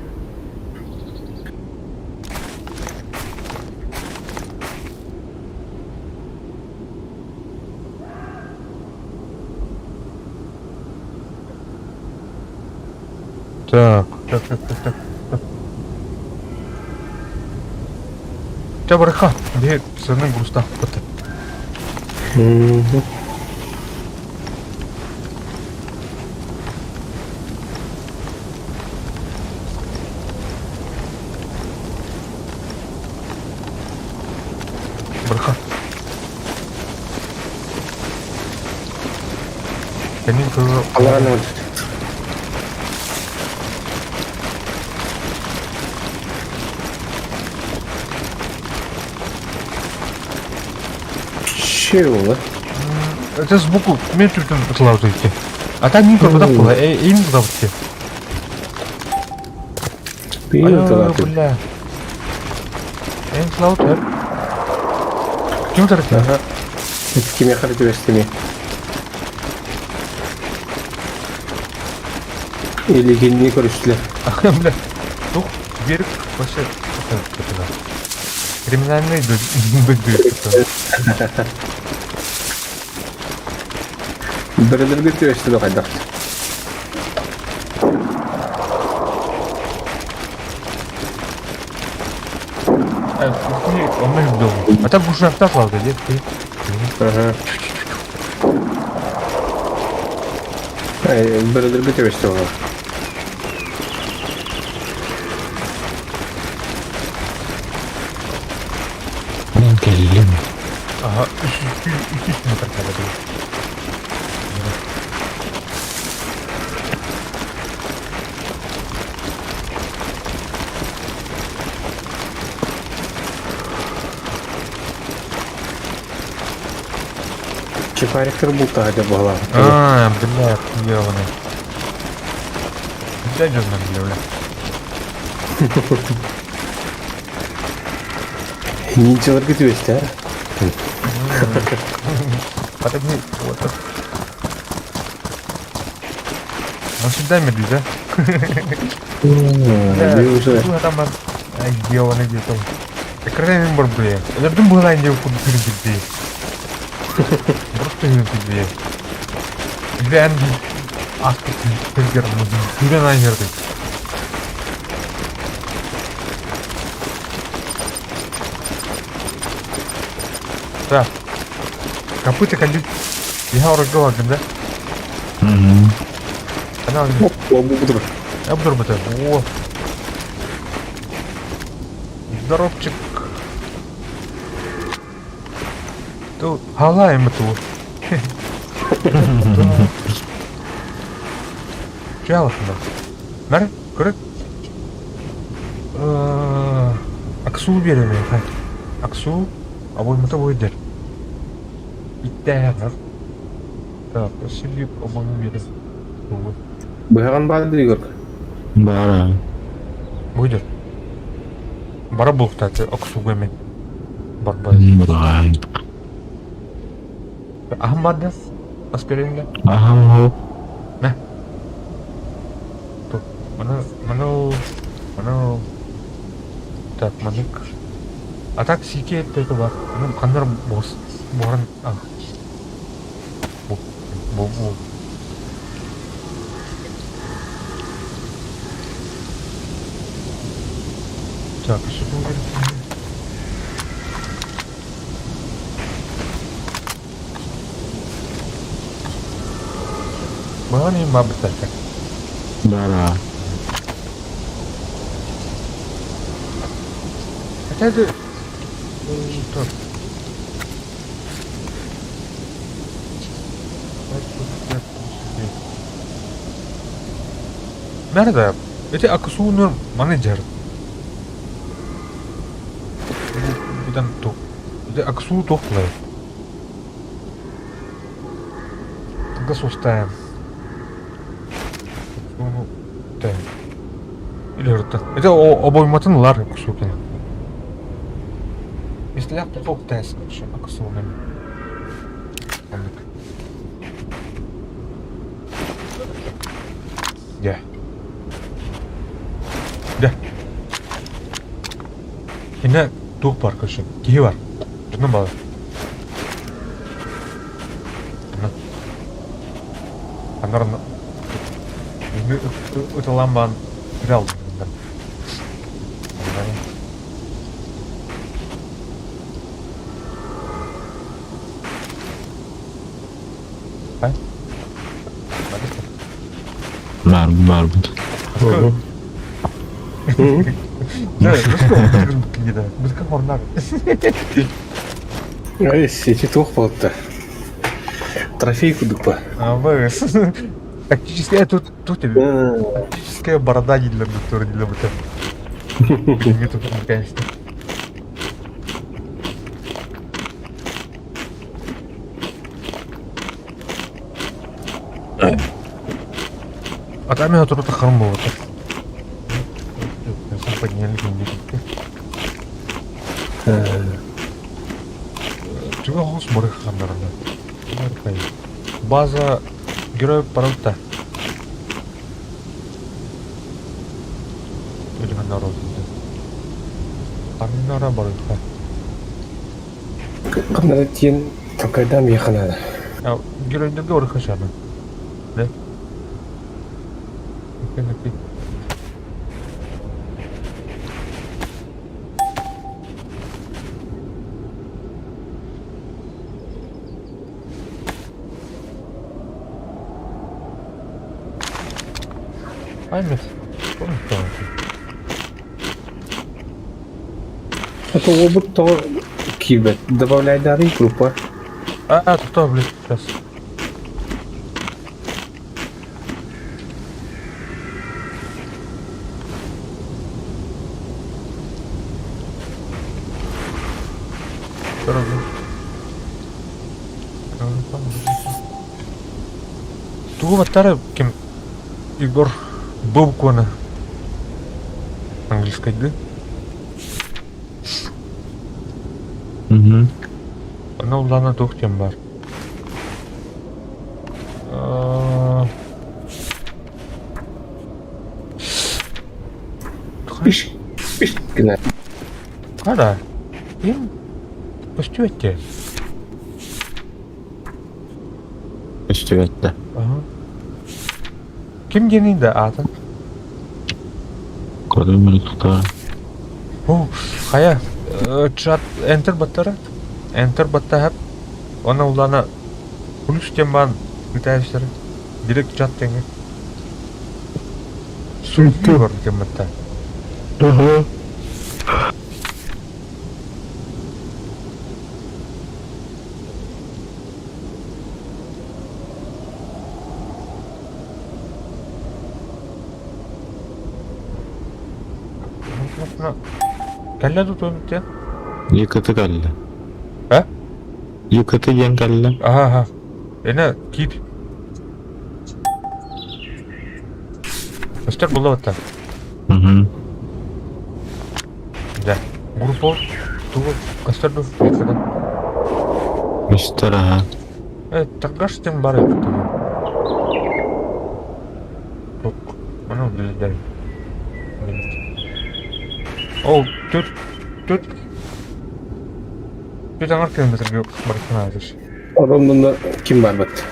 Так, так, так, так, так. так. Чэ барыха, биһи сырнын грустах быты. Барыха. Кэннин кыылы Аллаҕа өлбүт. Чего? Это сбоку мен түртін сылау идти. А там не куда было, э, им куда идти. Пиил тылаты. Бля. Эн слаутер. Ким тарты? Ага. Кимиэхэ эрэ түбэстими. Илигинни көрүстүлэр. Бля. Тух, берег вообще это, криминальный быгды. Бөрөлөргө түбэстилэр хайдах. А так уже автоклав, да, нет? Ага. Бөрөлөргө түбэстилэр. Мен кэллим. Ага, 300 метр калорий. Чепариктер бултаһа буолла. А, бля, ёбаный. Опять же бля, бля. Ниндзяларга түбэстэ. Подожди, вот так. Он всегда медлит, да? Да, уже. Там ёбаный где-то. Экран бар бля. Өлөрдүм быһылаан диэн курдук кирдии. Просто кирдии. Бля, аспыт киргер Күрен айырды. Так. Копыта калит. Я оргал, да? Угу. Она Оп, буду. Обзор бы О. Здоровчик. Тут халаем эту. Чалышында. Нар, көрөт. Аксу береме. Аксу, обоймата бойдер. Иттәгәр. Так, Василий обойму берем. Быһаҕын баар Игорь. Бара. Бойдер. Бара булуктаты Аксуга мен. Барбай. Бара. Ахмад Аспиринге. Ага. Мана, мана, мана. Так, манык. А так сике это бар. Ну, кандар бос. Боран. А. Бу, бу, бу. Так, что тут? Баны мабытата. Бара. Хотя это... Так. Nerede? Эти аксуунур менеджер. Будан ту. Эти аксуу тохлы. Тогда сустаем. Или рта. Это обойматын лар аксуукин. Если я плохо тест, аксуунун. Я. Да. Инна тух бар көрші. Киһи бар. Дьоно баар. Анар ыталаан баан тирэ алдым. Ай. Бар, бар. Ай, сети туох буолта. Трофей кудук ба. А вы тактическая тут тут тактическая борода не для который для быта. Тут конечно. А там я тут храм был. Подняли деньги. Чего хос барыхандарда? База героев паралта. Или народ. Ханнара барыха. Ханнара тиен такайдан бияханада. Геройдарга барыха шаны. Да? Окей, окей. Аймет. Помню, кто это? Это опыт то кибет. Добавляй дары группа. А, кто, блядь, сейчас. Тугу баттары ким Егор Бобкона английской да? Угу. Она улана тух тем бар. Пиш, пиш гына. Кара. Им көстүөттэ. Көстүбэттэ. Ага. Ким диэний да аатын? Көрүм тута. О, хайа, чат enter баттара. Enter баттаһап. Она улана плюс тем бан үтәйсер. Директ чат теңе. Супер тем батта. Угу. Кэллэ тутуом те? Юкаты кэллэ. А? Юкаты диэн кэллэ. Ага, ага. Эне киир. Өстөр булла батта. Угу. Да. Группа тугу көстөр ду. Мистер аха. Э, торгаш тем бар это. Ону билдер. Ол тут тут тут аңар километр барытына азыр. Ороннон ким бар бат?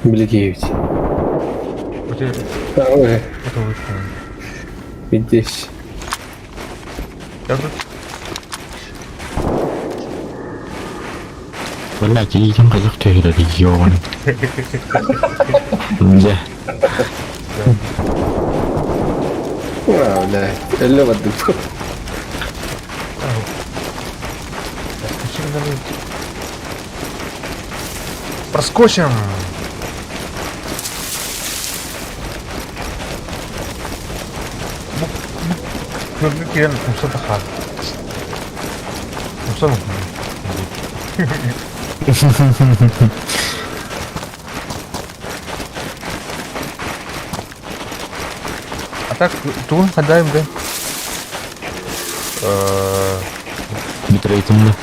Билигеевич. Өте Ой, өте вышел. видишь. Я тут Блядь, иитин казах төһөрөр ёбаный. Дьэ. А, бля, эле бардым. Проскочим! Көргө киирэн умса тахаар. Умса А так, тугун хадаем да? Битрейтимде.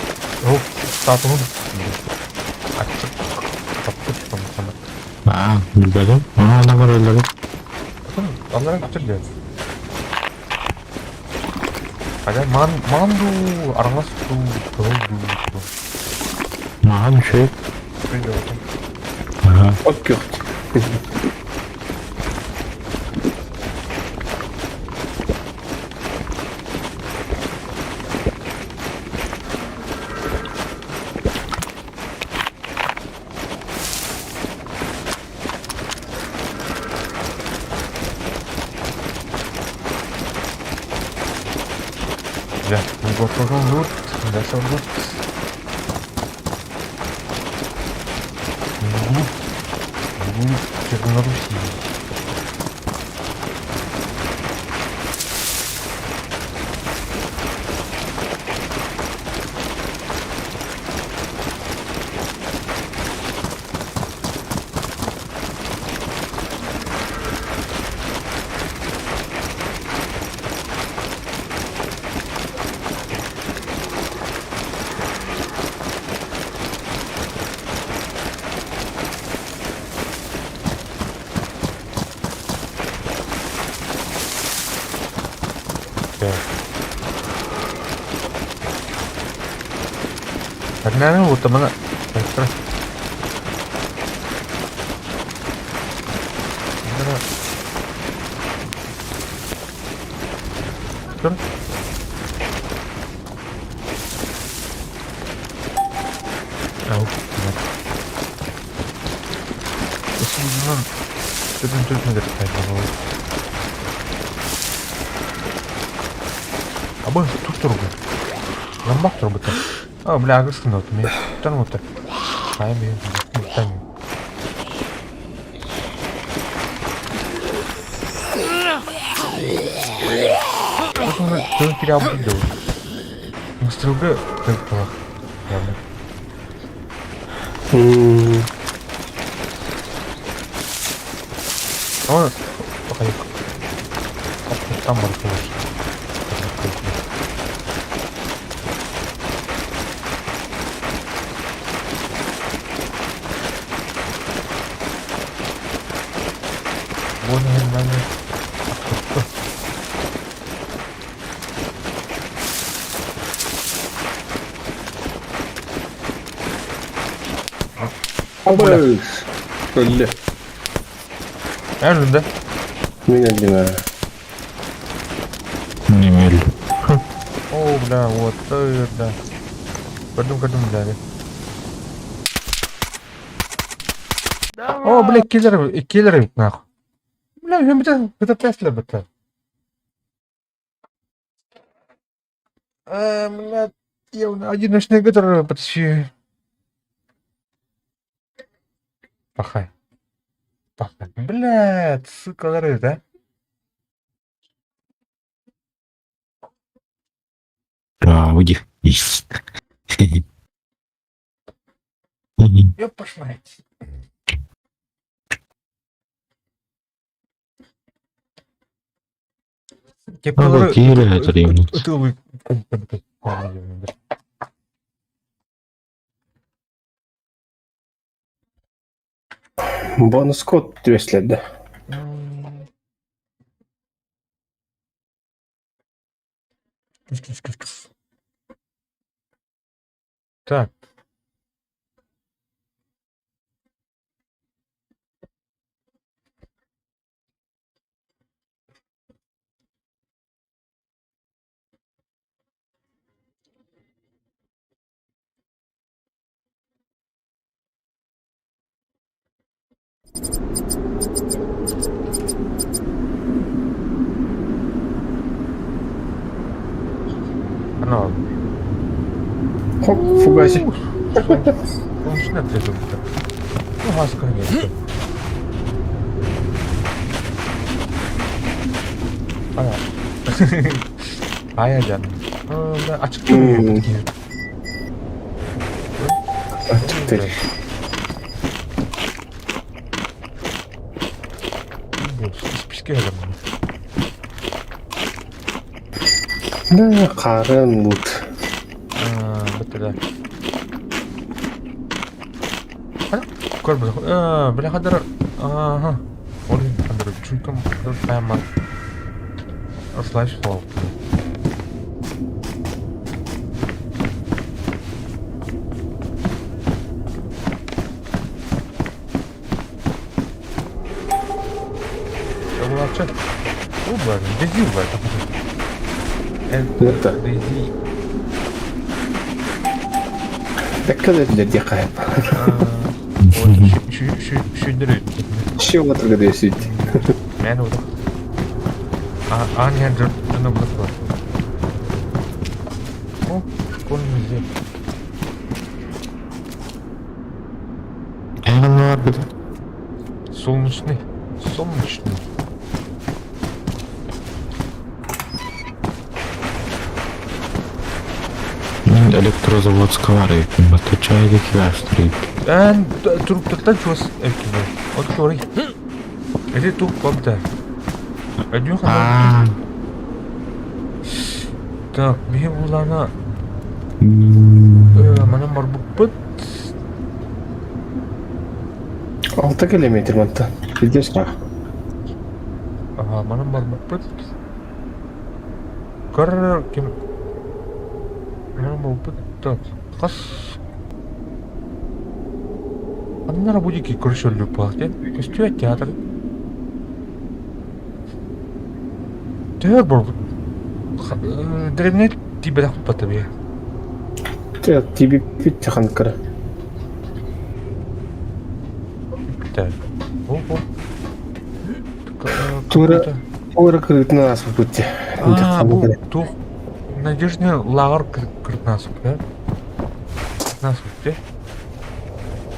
О, статуһун. Ачык. Таппыт Аа, билбэтим. Аны ана көрөллөр. Аллара көтөр Хада ман манду аралас ду ду ду. Махан үчүгэй. Ага. От күрт. Да, вот, дальше вот. Вглубь, вглубь Черноруссии. Наверное, вот там она. Быстро. Тур. Ау, нет. Абы тух тургу. Ламбах турбута. А, бля, агыс гына отым. Тан оты. Ай, мен. Тан. Тön kira bu da. Мısırgı тылах. Явно. Он хайык. Там бар конечно. Вон нормально. Абы! Өллө. Өлдүм да? Мин өлдүм аа. Не өллүм. О, бля, вот, да. Көрдүм, көрдүм, бля. О, бля, киллер, киллер, нахуй. Бля, мен это Тесла бит. А, бля, я одиночный который почти. Пахай. Пахай. Блядь, сука, да? Да, уйди. Ёпта мать. Ну, кире это ремнуть. Бонус код түбэслэрдэ. Так. Оно. Хоп, фугаси. Солнечная трезубка. Ну, газ, конечно. Ана. Ая жан. Ачык М. Ачык Исписке адам. Да, қарын лут. Бітті да. Көр бір. Бля хадыр. Ага. Ол хадыр чүнкім прямо слайш фол. Вообще. Убар, дези убар. Это. Дези. Тэккэлэр дии хайп. Шүндүрү. Ще отыр дөсүйт. Мен удах. А, не, джуну бросила. О, школьный музей. Солнечный. Солнечный. Электрозаводского рейк, киваштрик. Эн туруптартан чугас эркине. От кори. Эти туп бабда. Адюха. А, Так, бихи булана манан барбуппут. 6 километр манта. Видишь, а? Ага, манан барбуппут. Кар ким манан барбуппут. Так, хас Ханна эрэ бу диэки көрсөллөр буолар диэн көстүбэт театр. Төһө буолбут? Дэриэбинэ тиийбэтэх бата бие. Тиийбиппит хахан кыра. Так. О, Тура тура кырыытын ааспыппыт дии. А, бу туох Надежный лааҕыр кырытын ааспыт ээ. Кырытын ааспыт дии.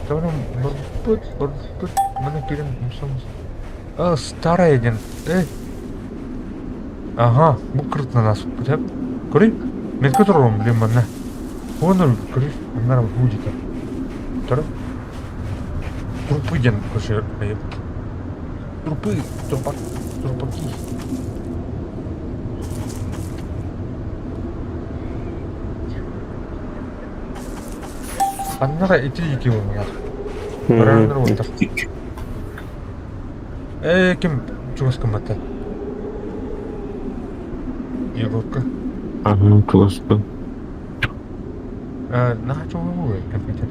Тоҕо барбыт, барбыт, маны киирэн умсаммыт. А, старая диэн. Э. Ага, бу кырытынан ааспыппыт ээ. Көрүй, метка турарым блин манна. Уонна көрүй, манна бу диэки. Тур. Трупы диэн көрсөр. Трупы, трупак, трупаки. Ханна ити диэки буоллар. Бараннар буолтар. Ээ, ким чугас гыммата? Егорка. Ага, чугаспын. Э, наһаа чугаһы компьютер.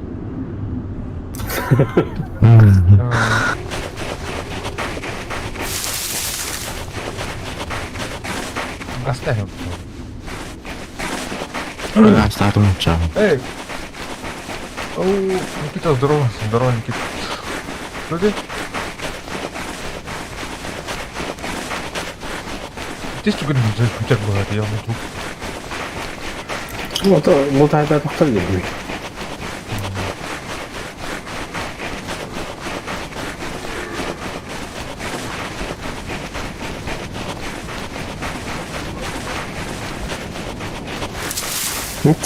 Оставим. Астаатым чаҕын. Эй! Оу, Никита, здорово. Здорово, Никита. Что ты? Здесь түгэн күтэр буолар, я друг. Вот, мултайда тохтор диэми.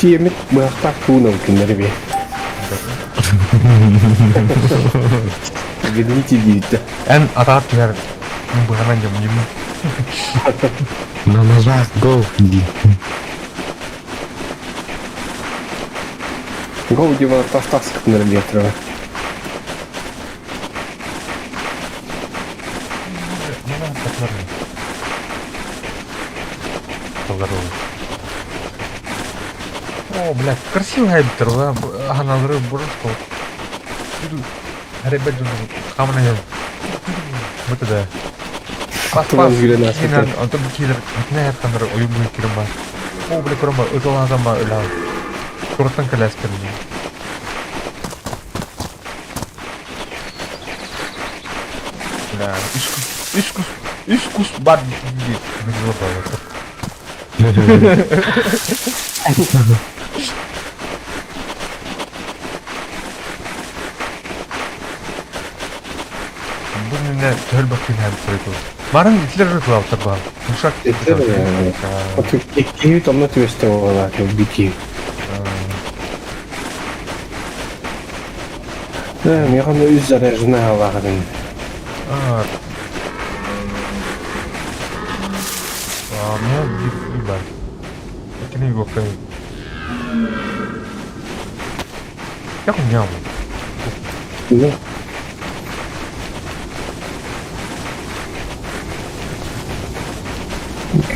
Тиэмит быһахтаах туунан күннэри бие. Видите диэбиттэ. Эн атаҕар түһэр быһанан дьомньум. На ножах го дии. Го диба тас тас күннэри биэтирэ. О, блядь, красивая эбиттэр, аналары просто Ребят, хамна Вот это. Пас пас. Онтон киирэр бүтүнэ ханнар ойуу бу кирим бар. О, бля, көрөн бар, ыталаатан бар өлөөн. Тураттан кэлээскэн. Бля, үс кус, үс кус, үс кус бар дии. Бу иннинэ төһөлбөх киһи Марын итилер рыклаабыттар баар. Мушак. Иккиһи томно түбэстэ буолла, бики. Э, миэхэ үс заряженная алааҕын. А, меня бир бар. Иккини юокка. Я хуйня. Ну.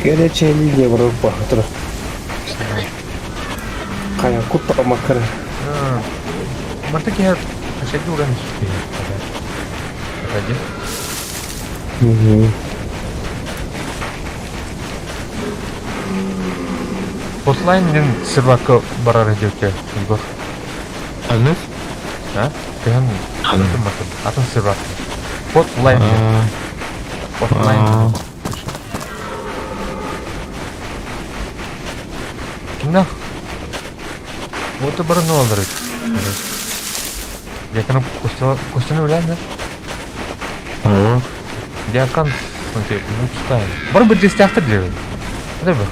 Горячая линия вроде бахтыр. Хайа кутта макара. Марта киһи хашаги уран Погоди. Угу. Хотлайн диэн сервакка барар диэккэ Егор. Ханнык? А? Кыһан Ханнык? атын батын. Атын сервак. Хотлайн диэн. Хотлайн. Кимнах? Вот и баран алар. Дьяканы Костяны билэн да? О, Дьякан, смотри, Вудстайн. Бары бір дестяхтыр диэбин. Это бах.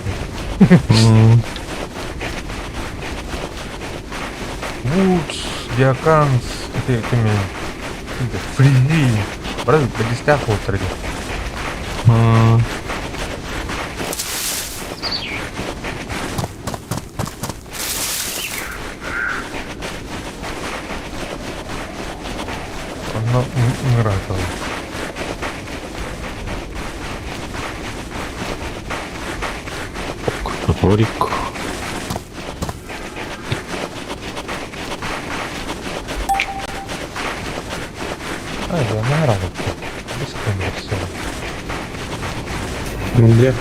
Вудс, Дьяканс, это кими? Фризи. Бары бір дестях болтыр диэн. Онно ыҥырааталар. Топорик. Ай, да, наһаа Быстро все. Бля.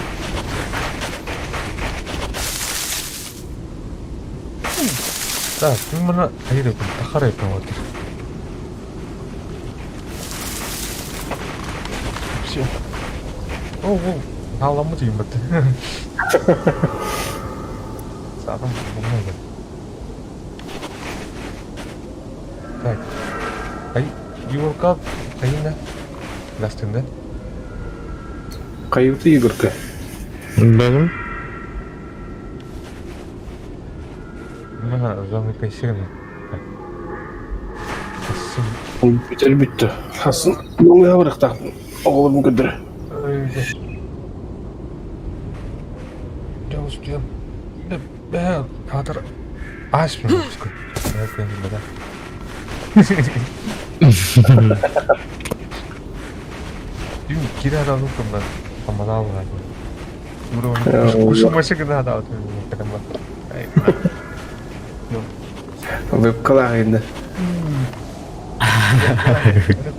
Так, мин мана айырыппын, тахарайпын вот. Все. О, о, наламмыт иймэт. Саатам много. Так. Ай, Юрка, Айна. Гастында. Каюты Игорька. Бәлем. Мына зоны кайсырны. Так. Бүтер бүттү. Хасын ноңа барыктак. Оҕолорун көрдөрө. Я успел. Да, хатыр. Аш мен выпуск. Да. Дüm кире адам кымда. Аманал бар. Кушумашы гына да отыр. Вебкалар инде.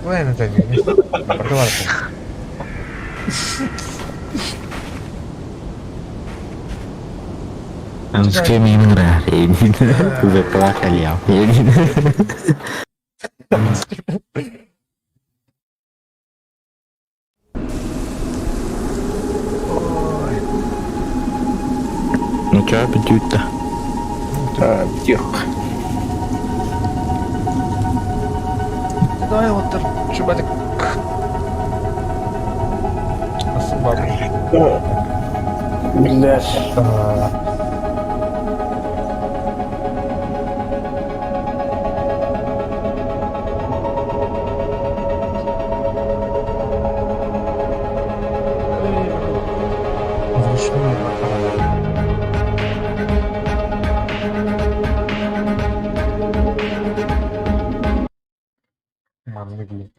Правильно так. Скриминг Вы плакали, а Ну чё, бүтүттэ. А, тихо. Давай вот чубатик. Спасибо. Блядь. Вручную. Манныгы.